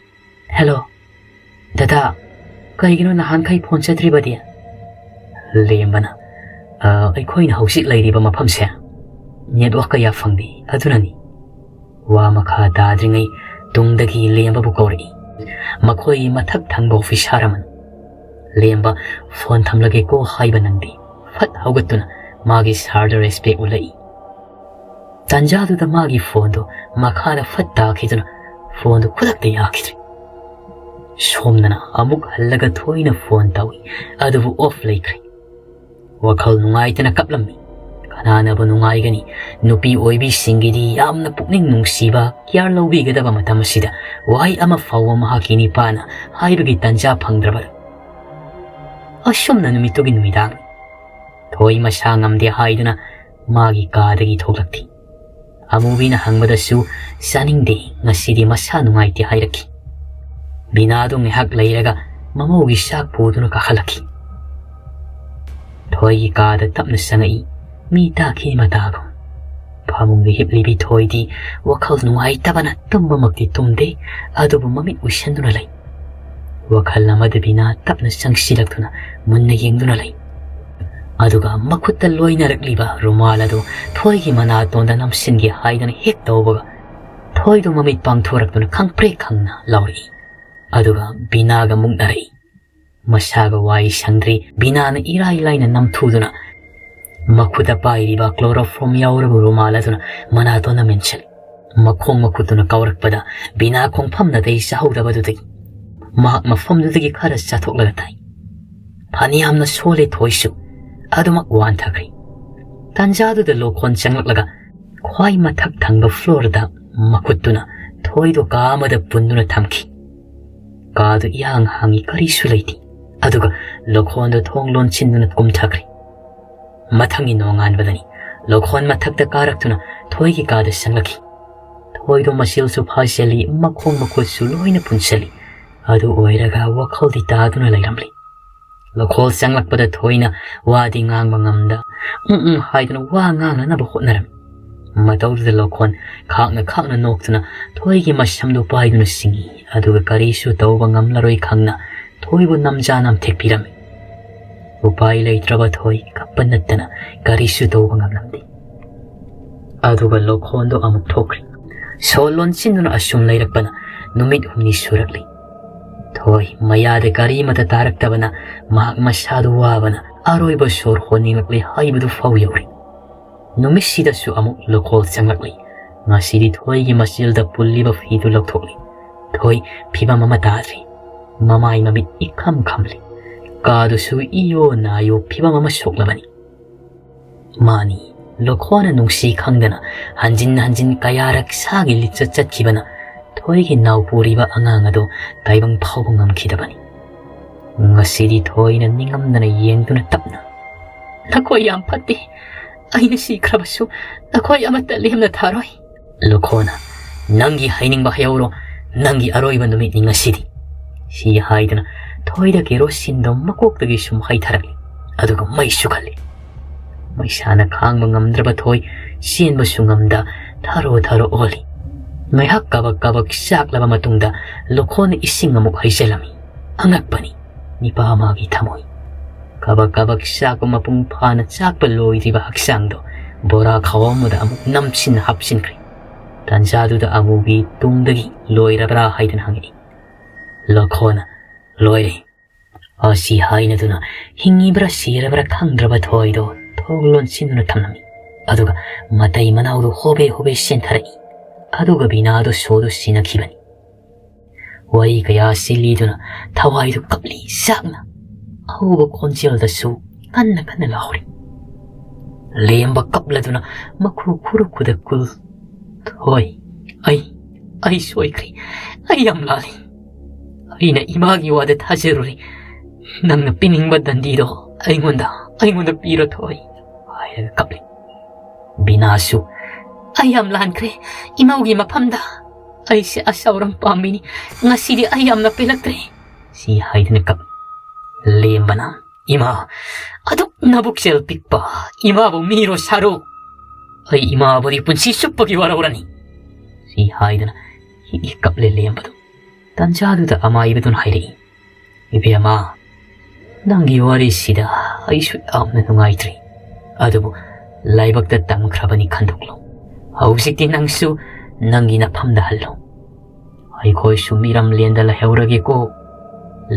"ꯍꯦꯜꯂꯣ, ꯗꯗꯥ, ꯀꯩꯒꯤꯅꯣ ꯅꯍꯥꯟꯈꯩ ꯐꯣꯟ ꯆꯠꯇ꯭ꯔꯤꯕꯗꯤ?" ꯂꯦꯝꯕꯅ, "ꯑ, ꯑꯩꯈꯣꯏꯅ ꯍꯧꯖꯤꯛ ꯂꯩꯔꯤꯕ ꯃꯐꯝꯁꯦ ꯅꯦꯠꯋꯥꯛ ꯀꯌꯥ ꯐꯪꯗꯦ, ꯑꯗꯨꯅꯅꯤ꯫" ꯋꯥ ꯃꯈꯥ ꯇꯥꯗ꯭ꯔꯤꯉꯩ ꯇꯨꯡꯗꯒꯤ ꯂꯦꯝꯕꯕꯨ ꯀꯧꯔꯛꯏ꯫ ꯃꯈꯣꯏꯒꯤ ꯃꯊꯛ ꯊꯪꯕ ꯑꯣꯐꯤꯁꯥꯔ ꯑꯃꯅ꯫ ꯂꯦꯝꯕ, "ꯐꯣꯟ ꯊꯝꯂꯒꯦꯀꯣ" ꯍꯥꯏꯕ ꯅꯪꯗꯦ꯫ ꯐꯠ ꯍꯧꯒꯠꯇꯨꯅ ꯃꯥꯒꯤ ꯁꯥꯔꯗ ꯔꯦꯁꯄꯦꯛ ꯎꯠꯂꯛꯏ꯫ ꯇꯥꯟꯖꯥꯗꯨꯗ ꯃꯥꯒꯤ ꯐꯣꯟꯗꯨ ꯃꯈꯥꯗ ꯐꯠ ꯇꯥꯈꯤꯗꯨꯅ ꯐꯣꯟꯗꯨ ꯈꯨꯗꯛꯇ ꯌꯥꯈꯤꯗ꯭ꯔꯦ꯫ ꯁꯣꯝꯗꯅ ꯑꯃꯨꯛ ꯍꯜꯂꯒ ꯊꯣꯏꯅ ꯐꯣꯟ ꯇꯧꯏ, ꯑꯗꯨꯕꯨ ꯑꯣꯐ ꯂꯩꯈ꯭ꯔꯦ꯫ ꯋꯥꯈꯜ ꯅꯨꯡꯉꯥꯏꯇꯅ ꯀꯞꯂꯝꯃꯤ꯫ ꯀꯅꯥꯅꯕꯨ ꯅꯨꯡꯉꯥꯏꯒꯅꯤ? ꯅꯨꯄꯤ ꯑꯣꯏꯕꯤꯁꯤꯡꯒꯤꯗꯤ ꯌꯥꯝꯅ ꯄꯨꯛꯅꯤꯡ ꯅꯨꯡꯁꯤꯕ, ꯀꯤꯌꯥꯔ ꯂꯧꯕꯤꯒꯗꯕ ꯃꯇꯝ ꯑꯁꯤꯗ ꯋꯥꯍꯩ ꯑꯃ ꯐꯥꯎꯕ ꯃꯍꯥꯛꯀꯤ ꯅꯤꯄꯥꯅ ꯍꯥꯏꯕꯒꯤ ꯇꯟꯖꯥ ꯐꯪꯗ꯭ꯔꯕꯗ꯫ ꯑꯁꯨꯝꯅ ꯅꯨꯃꯤꯠꯇꯨꯒꯤ ꯅꯨꯃꯤꯗꯥꯡ ꯊꯣꯏ ꯃꯁꯥ ꯉꯝꯗꯦ ꯍꯥꯏꯗꯨꯅ ꯃꯥꯒꯤ ꯀꯥꯗꯒꯤ ꯊꯣꯛꯂꯛꯈꯤ꯫ ꯑꯃꯨꯕꯤꯅ ꯍꯪꯕꯗꯁꯨ ꯆꯥꯅꯤꯡꯗꯦ, ꯉꯁꯤꯗꯤ ꯃꯁꯥ ꯅꯨꯡꯉꯥꯏꯇꯦ ꯍꯥꯏꯔꯛꯈꯤ꯫ ꯕꯤꯅꯥꯗꯨ ꯉꯥꯏꯍꯥꯛ ꯂꯩꯔꯒ ꯃꯃꯧꯒꯤ ꯆꯥꯛ ꯄꯨꯗꯨꯅ ꯀꯥꯈꯠꯂꯛꯈꯤ꯫ ꯊꯣꯏꯒꯤ ꯀꯥꯗ ꯇꯞꯅ ꯆꯪꯉꯛꯏ꯫ ꯃꯤ ꯇꯥꯈꯤ ꯃꯇꯥꯒꯨꯝ꯫ ꯐꯃꯨꯡꯗ ꯍꯤꯞꯂꯤꯕꯤ ꯊꯣꯏꯗꯤ ꯋꯥꯈꯜ ꯅꯨꯡꯉꯥꯏꯇꯕꯅ ꯇꯨꯝꯕꯃꯛꯇꯤ ꯇꯨꯝꯗꯦ, ꯑꯗꯨꯕꯨ ꯃꯃꯤꯠ ꯎꯏꯁꯟꯗꯨꯅ ꯂꯩ꯫ ꯋꯥꯈꯜ ꯑꯃꯗ ꯕꯤꯅꯥ ꯇꯞꯅ ꯆꯪꯁꯤꯜꯂꯛꯇꯨꯅ ꯃꯨꯟꯅ ꯌꯦꯡꯗꯨꯅ ꯂꯩ꯫ ꯑꯗꯨꯒ ꯃꯈꯨꯠꯇ ꯂꯣꯏꯅꯔꯛꯂꯤꯕ ꯔꯨꯃꯥꯜ ꯑꯗꯨ ꯊꯣꯏꯒꯤ ꯃꯅꯥꯇꯣꯟꯗ ꯅꯝꯁꯤꯟꯒꯦ ꯍꯥꯏꯗꯅ ꯍꯦꯛ ꯇꯧꯕꯒ, ꯊꯣꯏꯗꯨ ꯃꯃꯤꯠ ꯄꯥꯡꯊꯣꯔꯛꯇꯨꯅ ꯈꯪꯄ꯭ꯔꯦꯛ ꯈꯪꯅ ꯂꯥꯎꯔꯛꯏ꯫ ꯑꯗꯨꯒ ꯕꯤꯅꯥꯒ ꯃꯨꯛꯅꯔꯛꯏ꯫ ꯃꯁꯥꯒ ꯋꯥꯔꯤ ꯁꯪꯗ꯭ꯔꯤ꯫ ꯕꯤꯅꯥꯅ ꯏꯔꯥꯏ ꯂꯥꯏꯅ ꯅꯝꯊꯨꯗꯨꯅ ꯃꯈꯨꯠꯇ ꯄꯥꯏꯔꯤꯕ ꯀ꯭ꯂꯣꯔꯣꯐꯣꯝ ꯌꯥꯎꯔꯕ ꯔꯨꯃꯥꯜ ꯑꯗꯨꯅ ꯃꯅꯥꯇꯣꯟꯗ ꯃꯦꯟꯁꯤꯜꯂꯤ꯫ ꯃꯈꯣꯡ ꯃꯈꯨꯠꯇꯨꯅ ꯀꯥꯎꯔꯛꯄꯗ ꯕꯤꯅꯥ ꯈꯣꯡꯐꯝ ꯅꯥꯇꯩ ꯆꯥꯍꯧꯗꯕꯗꯨꯗꯒꯤ ꯃꯍꯥꯛ ꯃꯐꯝꯗꯨꯗꯒꯤ ꯈꯔ ꯆꯠꯊꯣꯛꯂꯒ ꯇꯥꯏ꯫ ꯐꯅꯌꯥꯝꯅ ꯁꯣꯜꯂꯦ ꯊꯣꯏꯁꯨ, ꯑꯗꯨꯃꯛ ꯋꯥꯟꯊꯈ꯭ꯔꯦ꯫ ꯇꯥꯟꯖꯥꯗꯨꯗ ꯂꯣꯈꯣꯟ ꯆꯪꯂꯛꯂꯒ ꯈ꯭ꯋꯥꯏ ꯃꯊꯛ ꯊꯪꯕ ꯐ꯭ꯂꯣꯔꯗ ꯃꯈꯨꯠꯇꯨꯅ ꯊꯣꯏꯗꯣ ꯀꯥ ꯑꯃꯗ ꯄꯨꯟꯗꯨꯅ ꯊꯝꯈꯤ꯫ ꯀꯥꯗꯨ ꯏꯍꯥꯡ ꯍꯥꯡꯏ, ꯀꯔꯤꯁꯨ ꯂꯩꯇꯦ꯫ ꯑꯗꯨꯒ ꯂꯣꯈꯣꯟꯗꯣ ꯊꯣꯡ ꯂꯣꯟꯁꯤꯟꯗꯨꯅ ꯀꯨꯝꯊꯈ꯭ꯔꯦ꯫ ꯃꯊꯪꯒꯤ ꯅꯣꯡꯉꯥꯟꯕꯗꯅꯤ ꯂꯣꯈꯣꯟ ꯃꯊꯛꯇ ꯀꯥꯔꯛꯇꯨꯅ ꯊꯣꯏꯒꯤ ꯀꯥꯗ ꯆꯪꯂꯛꯈꯤ꯫ ꯊꯣꯏꯗꯣ ꯃꯆꯤꯜꯁꯨ ꯐꯥꯖꯤꯜꯂꯤ, ꯃꯈꯣꯡ ꯃꯈꯨꯠꯁꯨ ꯂꯣꯏꯅ ꯄꯨꯟꯁꯤꯜꯂꯤ꯫ ꯑꯗꯨ ꯑꯣꯏꯔꯒ ꯋꯥꯈꯜꯗꯤ ꯇꯥꯗꯨꯅ ꯂꯩꯔꯝꯂꯤ꯫ ꯂꯣꯈꯣꯟ ꯆꯪꯂꯛꯄꯗ ꯊꯣꯏꯅ ꯋꯥꯗꯤ ꯉꯥꯡꯕ ꯉꯝꯗ, "ꯎꯝ, ꯎꯝ" ꯍꯥꯏꯗꯨꯅ ꯋꯥ ꯉꯥꯡꯅꯅꯕ ꯍꯣꯠꯅꯔꯝꯃꯤ꯫ ꯃꯇꯧꯗꯨꯗ ꯂꯣꯈꯣꯟ ꯈꯥꯛꯅ ꯈꯥꯛꯅ ꯅꯣꯛꯇꯨꯅ ꯊꯣꯏꯒꯤ ꯃꯁꯝꯗꯨ ꯄꯥꯏꯗꯨꯅ ꯁꯤꯡꯏ, ꯑꯗꯨꯒ ꯀꯔꯤꯁꯨ ꯇꯧꯕ ꯉꯝꯂꯔꯣꯏ ꯈꯪꯅ ꯊꯣꯏꯕꯨ ꯅꯝꯖꯥ ꯅꯝꯊꯦꯛꯄꯤꯔꯝꯃꯤ꯫ ꯎꯄꯥꯏ ꯂꯩꯇ꯭ꯔꯕ ꯊꯣꯏ ꯀꯞꯄ ꯅꯠꯇꯅ ꯀꯔꯤꯁꯨ ꯇꯧꯕ ꯉꯝꯂꯝꯗꯦ꯫ ꯑꯗꯨꯒ ꯂꯣꯈꯣꯟꯗꯣ ꯑꯃꯨꯛ ꯊꯣꯛꯈ꯭ꯔꯦ꯫ ꯁꯣ ꯂꯣꯟꯁꯤꯟꯗꯨꯅ ꯑꯁꯨꯝ ꯂꯩꯔꯛꯄꯅ ꯅꯨꯃꯤꯠ ꯍꯨꯝꯅꯤ ꯁꯨꯔꯛꯂꯤ꯫ ꯊꯣꯏ ꯃꯌꯥꯗ ꯀꯔꯤꯃꯠꯇ ꯇꯥꯔꯛꯇꯕꯅ ꯃꯍꯥꯛ ꯃꯁꯥꯗꯨ ꯋꯥꯕꯅ ꯑꯔꯣꯏꯕ ꯁꯣꯔ ꯍꯣꯟꯅꯤꯡꯂꯛꯂꯦ ꯍꯥꯏꯕꯗꯨ ꯐꯥꯎ ꯌꯧꯔꯦ꯫ ꯅꯨꯃꯤꯠꯁꯤꯗꯁꯨ ꯑꯃꯨꯛ ꯂꯣꯈꯣꯟ ꯆꯪꯂꯛꯂꯤ꯫ ꯉꯁꯤꯗꯤ ꯊꯣꯏꯒꯤ ꯃꯆꯤꯜꯗ ꯄꯨꯜꯂꯤꯕ ꯐꯤꯗꯨ ꯂꯧꯊꯣꯛꯂꯤ꯫ ꯊꯣꯏ ꯐꯤꯕꯝ ꯑꯃ ꯇꯥꯗ꯭ꯔꯤ꯫ ꯃꯃꯥꯏ ꯃꯃꯤꯠ ꯏꯈꯝ ꯈꯝꯂꯤ꯫ ꯀꯥꯗꯨꯁꯨ ꯏꯌꯣ ꯅꯥꯌꯣ ꯐꯤꯕꯝ ꯑꯃ ꯁꯣꯛꯂꯕꯅꯤ꯫ ꯃꯥꯅꯤ, ꯂꯣꯈꯣꯟꯅ ꯅꯨꯡꯁꯤ ꯈꯪꯗꯅ ꯍꯟꯖꯤꯟ ꯍꯟꯖꯤꯟ ꯀꯌꯥꯔꯛ ꯁꯥꯒꯤ ꯂꯤꯆꯠ ꯆꯠꯈꯤꯕꯅ ꯊꯣꯏꯒꯤ ꯅꯥꯎ ꯄꯨꯔꯤꯕ ꯑꯉꯥꯡ ꯑꯗꯨ ꯇꯥꯏꯕꯪ ꯐꯥꯎꯕ ꯉꯝꯈꯤꯗꯕꯅꯤ꯫ ꯉꯁꯤꯗꯤ ꯊꯣꯏꯅ ꯅꯤꯡꯉꯝꯗꯅ ꯌꯦꯡꯗꯨꯅ ꯇꯞꯅ, "ꯅꯈꯣꯏ ꯌꯥꯝ ꯐꯠꯇꯦ꯫ ꯑꯩꯅ ꯁꯤꯈ꯭ꯔꯕꯁꯨ ꯅꯈꯣꯏ ꯑꯃꯠꯇ ꯂꯦꯝꯅ ꯊꯥꯔꯣꯏ꯫" ꯂꯣꯈꯣꯟꯅ, "ꯅꯪꯒꯤ ꯍꯥꯏꯅꯤꯡꯕ ꯍꯥꯏꯍꯧꯔꯣ, ꯅꯪꯒꯤ ꯑꯔꯣꯏꯕ ꯅꯨꯃꯤꯠꯅꯤ ꯉꯁꯤꯗꯤ꯫" ꯁꯤ ꯍꯥꯏꯗꯨꯅ ꯊꯣꯏꯗ ꯀꯦꯔꯣꯁꯤꯟꯗꯣ ꯃꯀꯣꯛꯇꯒꯤ ꯁꯨꯝ ꯍꯩꯊꯔꯛꯂꯤ꯫ ꯑꯗꯨꯒ ꯃꯩꯁꯨ ꯈꯜꯂꯤ꯫ ꯃꯩꯁꯥꯅ ꯈꯥꯡꯕ ꯉꯝꯗ꯭ꯔꯕ ꯊꯣꯏ ꯆꯦꯟꯕꯁꯨ ꯉꯝꯗ ꯊꯥꯔꯣ ꯊꯥꯔꯣ ꯑꯣꯜꯂꯤ꯫ ꯉꯥꯏꯍꯥꯛ ꯀꯕꯛ ꯀꯕꯛ ꯆꯥꯛꯂꯕ ꯃꯇꯨꯡꯗ ꯂꯣꯈꯣꯟꯅ ꯏꯁꯤꯡ ꯑꯃꯨꯛ ꯍꯩꯖꯤꯜꯂꯝꯃꯤ꯫ ꯑꯉꯛꯄꯅꯤ, ꯅꯤꯄꯥ ꯑꯃꯒꯤ ꯊꯃꯣꯏ꯫ ꯀꯕꯛ ꯀꯕꯛ ꯆꯥꯛꯄ ꯃꯄꯨꯡ ꯐꯥꯅ ꯆꯥꯛꯄ ꯂꯣꯏꯗ꯭ꯔꯤꯕ ꯍꯛꯆꯥꯡꯗꯣ ꯕꯣꯔꯥ ꯈꯥꯎ ꯑꯃꯗ ꯑꯃꯨꯛ ꯅꯝꯁꯤꯟꯅ ꯍꯥꯞꯆꯤꯟꯈ꯭ꯔꯦ꯫ ꯇꯥꯟꯖꯥꯗꯨꯗ ꯑꯃꯨꯕꯤ ꯇꯨꯡꯗꯒꯤ, "ꯂꯣꯏꯔꯕ꯭ꯔꯥ?" ꯍꯥꯏꯗꯨꯅ ꯍꯪꯉꯛꯏ꯫ ꯂꯣꯈꯣꯟꯅ, "ꯂꯣꯏꯔꯦ꯫" ꯑꯁꯤ ꯍꯥꯏꯅꯗꯨꯅ ꯍꯤꯡꯉꯤꯕ꯭ꯔꯥ ꯁꯤꯔꯕ꯭ꯔꯥ ꯈꯪꯗ꯭ꯔꯕ ꯊꯣꯏꯗꯣ ꯊꯣꯡ ꯂꯣꯟꯁꯤꯟꯗꯨꯅ ꯊꯝꯂꯝꯃꯤ꯫ ꯑꯗꯨꯒ ꯃꯇꯩ ꯃꯅꯥꯎꯗꯨ ꯍꯣꯕꯦ ꯍꯣꯕꯦ ꯆꯦꯟꯊꯔꯛꯏ꯫ ꯑꯗꯨꯒ ꯕꯤꯅꯥꯗꯨ ꯁꯣꯗꯨ ꯁꯤꯟꯅꯈꯤꯕꯅꯤ꯫ ꯋꯥꯔꯤ ꯀꯌꯥ ꯑꯁꯤ ꯂꯤꯗꯨꯅ ꯊꯋꯥꯏꯗꯨ ꯀꯞꯂꯤ ꯆꯥꯛꯅ꯫ ꯑꯍꯧꯕ ꯈꯣꯟꯖꯦꯜꯗꯁꯨ ꯀꯟꯅ ꯀꯟꯅ ꯂꯥꯎꯔꯤ꯫ ꯂꯦꯝꯕ ꯀꯞꯂꯗꯨꯅ ꯃꯈꯨ ꯈꯨꯔꯨ ꯈꯨꯗ ꯀꯨꯜ꯫ "ꯊꯣꯏ, ꯑꯩ, ꯑꯩ ꯁꯣꯏꯈ꯭ꯔꯦ꯫ ꯑꯩ ꯌꯥꯝ ꯂꯥꯜꯂꯤ꯫ ꯑꯩꯅ ꯏꯃꯥꯒꯤ ꯋꯥꯗ ꯊꯥꯖꯔꯨꯔꯦ꯫ "ꯅꯪꯅ ꯄꯤꯅꯤꯡꯕ ꯗꯟꯗꯤꯗꯣ ꯑꯩꯉꯣꯟꯗ, ꯑꯩꯉꯣꯟꯗ ꯄꯤꯔꯣ, ꯊꯣꯏ" ꯍꯥꯏꯔꯒ ꯀꯞꯂꯤ꯫ ꯕꯤꯅꯥꯁꯨ, "ꯑꯩ ꯌꯥꯝ ꯂꯥꯟꯈ꯭ꯔꯦ ꯏꯃꯧꯒꯤ ꯃꯐꯝꯗ꯫ ꯑꯩꯁꯦ ꯑꯁꯥꯎꯔꯝ ꯄꯥꯝꯃꯤꯅꯤ꯫ ꯉꯁꯤꯗꯤ ꯑꯩ ꯌꯥꯝꯅ ꯄꯦꯜꯂꯛꯇ꯭ꯔꯦ" ꯁꯤ ꯍꯥꯏꯗꯨꯅ ꯀꯞꯂꯤ꯫ ꯂꯦꯝꯕꯅ, "ꯏꯃꯥ, ꯑꯗꯨꯛ ꯅꯕꯨꯛꯆꯦꯜ ꯄꯤꯛꯄ ꯏꯃꯥꯕꯨ ꯃꯤꯔꯣ ꯁꯥꯔꯣ? ꯑꯩ ꯏꯃꯥꯕꯨꯗꯤ ꯄꯨꯟꯁꯤ ꯆꯨꯞꯄꯒꯤ ꯋꯥꯔꯧꯔꯅꯤ" ꯁꯤ ꯍꯥꯏꯗꯨꯅ ꯍꯤ ꯍꯤ ꯀꯞꯂꯦ ꯂꯦꯝꯕꯗꯨ꯫ ꯇꯟꯖꯥꯗꯨꯗ ꯑꯃꯥꯏꯕꯗꯨꯅ ꯍꯥꯏꯔꯛꯏ, "ꯏꯕꯦꯝꯃ, ꯅꯪꯒꯤ ꯋꯥꯔꯤꯁꯤꯗ ꯑꯩꯁꯨ ꯌꯥꯝꯅ ꯅꯨꯡꯉꯥꯏꯇ꯭ꯔꯤ꯫ ꯑꯗꯨꯕꯨ ꯂꯥꯏꯕꯛꯇ ꯇꯝꯈ꯭ꯔꯕꯅꯤ ꯈꯟꯗꯣꯛꯂꯣ꯫ ꯍꯧꯖꯤꯛꯇꯤ ꯅꯪꯁꯨ ꯅꯪꯒꯤ ꯅꯐꯝꯗ ꯍꯜꯂꯣ꯫ ꯑꯩꯈꯣꯏꯁꯨ ꯃꯤꯔꯝꯂꯦꯟꯗ ꯂꯩꯍꯧꯔꯒꯦꯀꯣ꯫"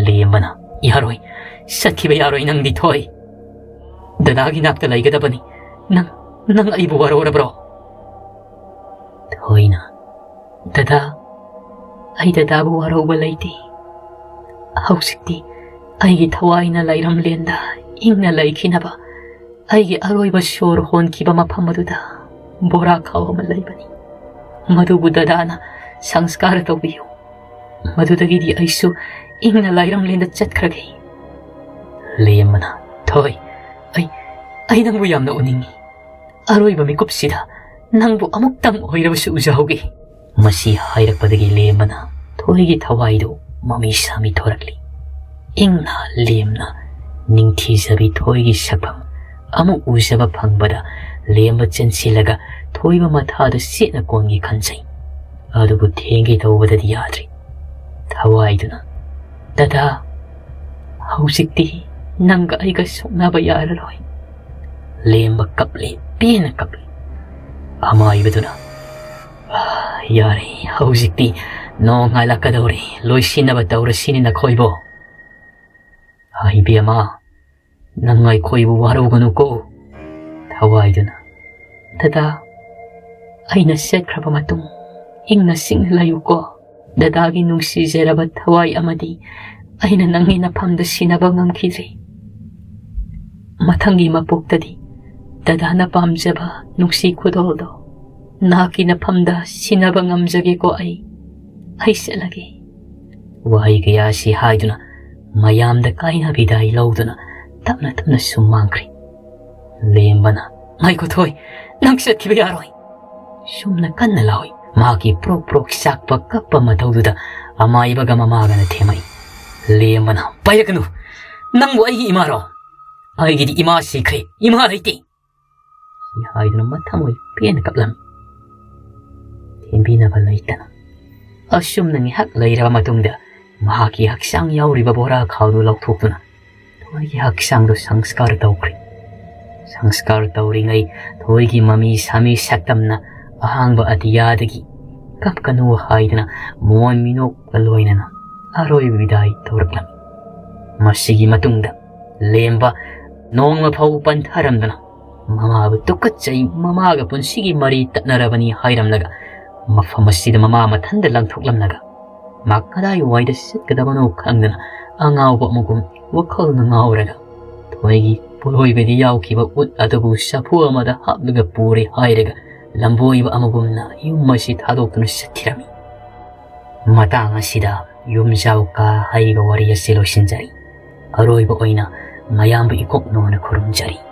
ꯂꯦꯝꯕꯅ, "ꯌꯥꯔꯣꯏ, ꯆꯠꯈꯤꯕ ꯌꯥꯔꯣꯏ ꯅꯪꯗꯤ, ꯊꯣꯏ꯫ ꯗꯗꯥꯒꯤ ꯅꯥꯛꯇ ꯂꯩꯒꯗꯕꯅꯤ꯫ ꯅꯪ, ꯅꯪ ꯑꯩꯕꯨ ꯋꯥꯔꯧꯔꯕ꯭ꯔꯣ?" ꯊꯣꯏꯅ, "ꯗꯗꯥ, ꯑꯩ ꯗꯗꯥꯕꯨ ꯋꯥꯔꯧꯕ ꯂꯩꯇꯦ꯫ ꯍꯧꯖꯤꯛꯇꯤ ꯑꯩꯒꯤ ꯊꯋꯥꯏꯅ ꯂꯩꯔꯝꯂꯦꯟꯗ ꯏꯪꯅ ꯂꯩꯈꯤꯅꯕ ꯑꯩꯒꯤ ꯑꯔꯣꯏꯕ ꯁꯣꯔ ꯍꯣꯟꯈꯤꯕ ꯃꯐꯝ ꯑꯗꯨꯗ ꯕꯣꯔꯥ ꯈꯥꯎ ꯑꯃ ꯂꯩꯕꯅꯤ꯫ ꯃꯗꯨꯕꯨ ꯗꯗꯥꯅ ꯁꯪꯁꯀꯥꯔ ꯇꯧꯕꯤꯌꯨ꯫ ꯃꯗꯨꯗꯒꯤꯗꯤ ꯑꯩꯁꯨ ꯏꯪꯅ ꯂꯥꯏꯔꯝꯂꯦꯟꯗ ꯆꯠꯈ꯭ꯔꯒꯦ꯫" ꯂꯦꯝꯕꯅ, "ꯊꯣꯏ, ꯑꯩ, ꯑꯩ ꯅꯪꯕꯨ ꯌꯥꯝꯅ ꯎꯅꯤꯡꯏ꯫ ꯑꯔꯣꯏꯕ ꯃꯤꯀꯨꯞꯁꯤꯗ ꯅꯪꯕꯨ ꯑꯃꯨꯛꯇꯪ ꯑꯣꯏꯔꯕꯁꯨ ꯎꯖꯍꯧꯒꯦ꯫" ꯃꯁꯤ ꯍꯥꯏꯔꯛꯄꯗꯒꯤ ꯂꯦꯝꯕꯅ ꯊꯣꯏꯒꯤ ꯊꯋꯥꯏꯗꯨ ꯃꯃꯤ ꯁꯥꯃꯤ ꯊꯣꯔꯛꯂꯤ꯫ ꯏꯪꯅ ꯂꯦꯝꯅ ꯅꯤꯡꯊꯤꯖꯕꯤ ꯊꯣꯏꯒꯤ ꯁꯛꯐꯝ ꯑꯃꯨꯛ ꯎꯖꯕ ꯐꯪꯕꯗ ꯂꯦꯝꯕ ꯆꯦꯟꯁꯤꯜꯂꯒ ꯊꯣꯏꯕ ꯃꯊꯥꯗꯨ ꯆꯦꯠꯅ ꯀꯣꯟꯒꯦ ꯈꯟꯖꯩ꯫ ꯑꯗꯨꯕꯨ ꯊꯦꯡꯒꯦ ꯇꯧꯕꯗꯗꯤ ꯌꯥꯗ꯭ꯔꯤ꯫ ꯊꯋꯥꯏꯗꯨꯅ, "ꯗꯗꯥ, ꯍꯧꯖꯤꯛꯇꯤ ꯅꯪꯒ ꯑꯩꯒ ꯁꯣꯛꯅꯕ ꯌꯥꯔꯔꯣꯏ꯫" ꯂꯦꯝꯕ ꯀꯞꯂꯤ, ꯄꯦꯟꯅ ꯀꯞꯂꯤ꯫ ꯑꯃꯥꯏꯕꯗꯨꯅ, "ꯑꯥ, ꯌꯥꯔꯦ, ꯍꯧꯖꯤꯛꯇꯤ ꯅꯣꯡ ꯉꯥꯜꯂꯛꯀꯗꯧꯔꯦ, ꯂꯣꯏꯁꯤꯟꯅꯕ ꯇꯧꯔꯁꯤꯅꯦ ꯅꯈꯣꯏꯕꯣ꯫" "ꯑꯥ, ꯏꯕꯦꯝꯃ, ꯅꯪ ꯑꯩꯈꯣꯏꯕꯨ ꯋꯥꯔꯧꯒꯅꯨꯀꯣ꯫" ꯊꯋꯥꯏꯗꯨꯅ, "ꯗꯗꯥ, ꯑꯩꯅ ꯆꯠꯈ꯭ꯔꯕ ꯃꯇꯨꯡ ꯏꯪꯅ ꯆꯤꯛꯅ ꯂꯩꯌꯨꯀꯣ꯫ ꯗꯗꯥꯒꯤ ꯅꯨꯡꯁꯤꯖꯔꯕ ꯊꯋꯥꯏ ꯑꯃꯗꯤ ꯑꯩꯅ ꯅꯪꯒꯤ ꯅꯐꯝꯗ ꯁꯤꯟꯅꯕ ꯉꯝꯈꯤꯗ꯭ꯔꯤ꯫ ꯃꯊꯪꯒꯤ ꯃꯄꯣꯛꯇꯗꯤ ꯗꯗꯥꯅ ꯄꯥꯝꯖꯕ ꯅꯨꯡꯁꯤ ꯈꯨꯗꯣꯜꯗꯣ ꯅꯍꯥꯛꯀꯤ ꯅꯐꯝꯗ ꯁꯤꯟꯅꯕ ꯉꯝꯖꯒꯦꯀꯣ ꯑꯩ꯫ ꯑꯩ ꯆꯠꯂꯒꯦ꯫" ꯋꯥꯍꯩ ꯀꯌꯥ ꯑꯁꯤ ꯍꯥꯏꯗꯨꯅ ꯃꯌꯥꯝꯗ ꯀꯥꯏꯅꯕꯤꯗꯥꯏ ꯂꯧꯗꯨꯅ ꯇꯞꯅ ꯇꯞꯅ ꯁꯨꯝ ꯃꯥꯡꯈ꯭ꯔꯦ꯫ ꯂꯦꯝꯕꯅ, "ꯉꯥꯏꯈꯣ ꯊꯣꯏ, ꯅꯪ ꯆꯠꯈꯤꯕ ꯌꯥꯔꯣꯏ!" ꯁꯨꯝꯅ ꯀꯟꯅ ꯂꯥꯎꯏ꯫ ꯃꯍꯥꯛꯀꯤ ꯄ꯭ꯔꯣꯛ ꯄ꯭ꯔꯣꯛ ꯆꯥꯛꯄ ꯀꯞꯄ ꯃꯇꯧꯗꯨꯗ ꯑꯃꯥꯏꯕꯒ ꯃꯃꯥꯒꯅ ꯊꯦꯝꯃꯛꯏ꯫ ꯂꯦꯝꯕꯅ, "ꯄꯥꯏꯔꯛꯀꯅꯨ! ꯅꯪꯕꯨ ꯑꯩꯒꯤ ꯏꯃꯥꯔꯣ? ꯑꯩꯒꯤꯗꯤ ꯏꯃꯥ ꯁꯤꯈ꯭ꯔꯦ, ꯏꯃꯥ ꯂꯩꯇꯦ!" ꯁꯤ ꯍꯥꯏꯗꯨꯅ ꯃꯊꯃꯣꯏ ꯄꯦꯟꯅ ꯀꯞꯂꯝꯃꯤ꯫ ꯊꯦꯝꯕꯤꯅꯕ ꯂꯩꯇꯅ꯫ ꯑꯁꯨꯝꯅ ꯉꯥꯏꯍꯥꯛ ꯂꯩꯔꯕ ꯃꯇꯨꯡꯗ ꯃꯍꯥꯛꯀꯤ ꯍꯛꯆꯥꯡ ꯌꯥꯎꯔꯤꯕ ꯕꯣꯔꯥ ꯈꯥꯎꯗꯨ ꯂꯧꯊꯣꯛꯇꯨꯅ ꯊꯣꯏꯒꯤ ꯍꯛꯆꯥꯡꯗꯨ ꯁꯪꯁꯀꯥꯔ ꯇꯧꯈ꯭ꯔꯦ꯫ ꯁꯪꯁꯀꯥꯔ ꯇꯧꯔꯤꯉꯩ ꯊꯣꯏꯒꯤ ꯃꯃꯤ ꯁꯥꯃꯤ ꯁꯛꯇꯝꯅ ꯑꯍꯥꯡꯕ ꯑꯇꯤꯌꯥꯗꯒꯤ "ꯀꯞꯀꯅꯨ" ꯍꯥꯏꯗꯨꯅ ꯃꯣꯟ ꯃꯤꯅꯣꯛꯀ ꯂꯣꯏꯅꯅ ꯑꯔꯣꯏꯕ ꯕꯤꯗꯥꯏ ꯇꯧꯔꯛꯂꯝꯃꯤ꯫ ꯃꯁꯤꯒꯤ ꯃꯇꯨꯡꯗ ꯂꯦꯝꯕ ꯅꯣꯡꯃ ꯐꯥꯎꯕ ꯄꯟꯊꯔꯝꯗꯅ ꯃꯃꯥꯕꯨ ꯇꯨꯀꯠꯆꯩ, ꯃꯃꯥꯒ ꯄꯨꯟꯁꯤꯒꯤ ꯃꯔꯤ ꯇꯠꯅꯔꯕꯅꯤ ꯍꯥꯏꯔꯝꯂꯒ ꯃꯐꯝ ꯑꯁꯤꯗ ꯃꯃꯥ ꯃꯊꯟꯗ ꯂꯪꯊꯣꯛꯂꯝꯂꯒ ꯃꯥ ꯀꯗꯥꯏꯋꯥꯏꯗ ꯆꯠꯀꯗꯕꯅꯣ ꯈꯪꯗꯅ ꯑꯉꯥꯎꯕ ꯑꯃꯒꯨꯝ ꯋꯥꯈꯜꯅ ꯉꯥꯎꯔꯒ ꯊꯣꯏꯒꯤ ꯄꯣꯠꯂꯣꯏꯕꯗꯤ ꯌꯥꯎꯈꯤꯕ ꯎꯠ ꯑꯗꯨꯕꯨ ꯆꯐꯨ ꯑꯃꯗ ꯍꯥꯞꯂꯒ ꯄꯨꯔꯦ ꯍꯥꯏꯔꯒ ꯂꯝꯕꯣꯏꯕ ꯑꯃꯒꯨꯝꯅ ꯌꯨꯝ ꯑꯁꯤ ꯊꯥꯗꯣꯛꯇꯨꯅ ꯆꯠꯈꯤꯔꯝꯃꯤ꯫ ꯃꯇꯥꯡ ꯑꯁꯤꯗ ꯌꯨꯝꯖꯥꯎ ꯀꯥ ꯍꯥꯏꯔꯤꯕ ꯋꯥꯔꯤ ꯑꯁꯤ ꯂꯣꯏꯁꯤꯟꯖꯔꯤ꯫ ꯑꯔꯣꯏꯕ ꯑꯣꯏꯅ ꯃꯌꯥꯝꯕꯨ ꯏꯀꯣꯛ ꯅꯣꯟꯅ ꯈꯨꯔꯨꯝꯖꯔꯤ꯫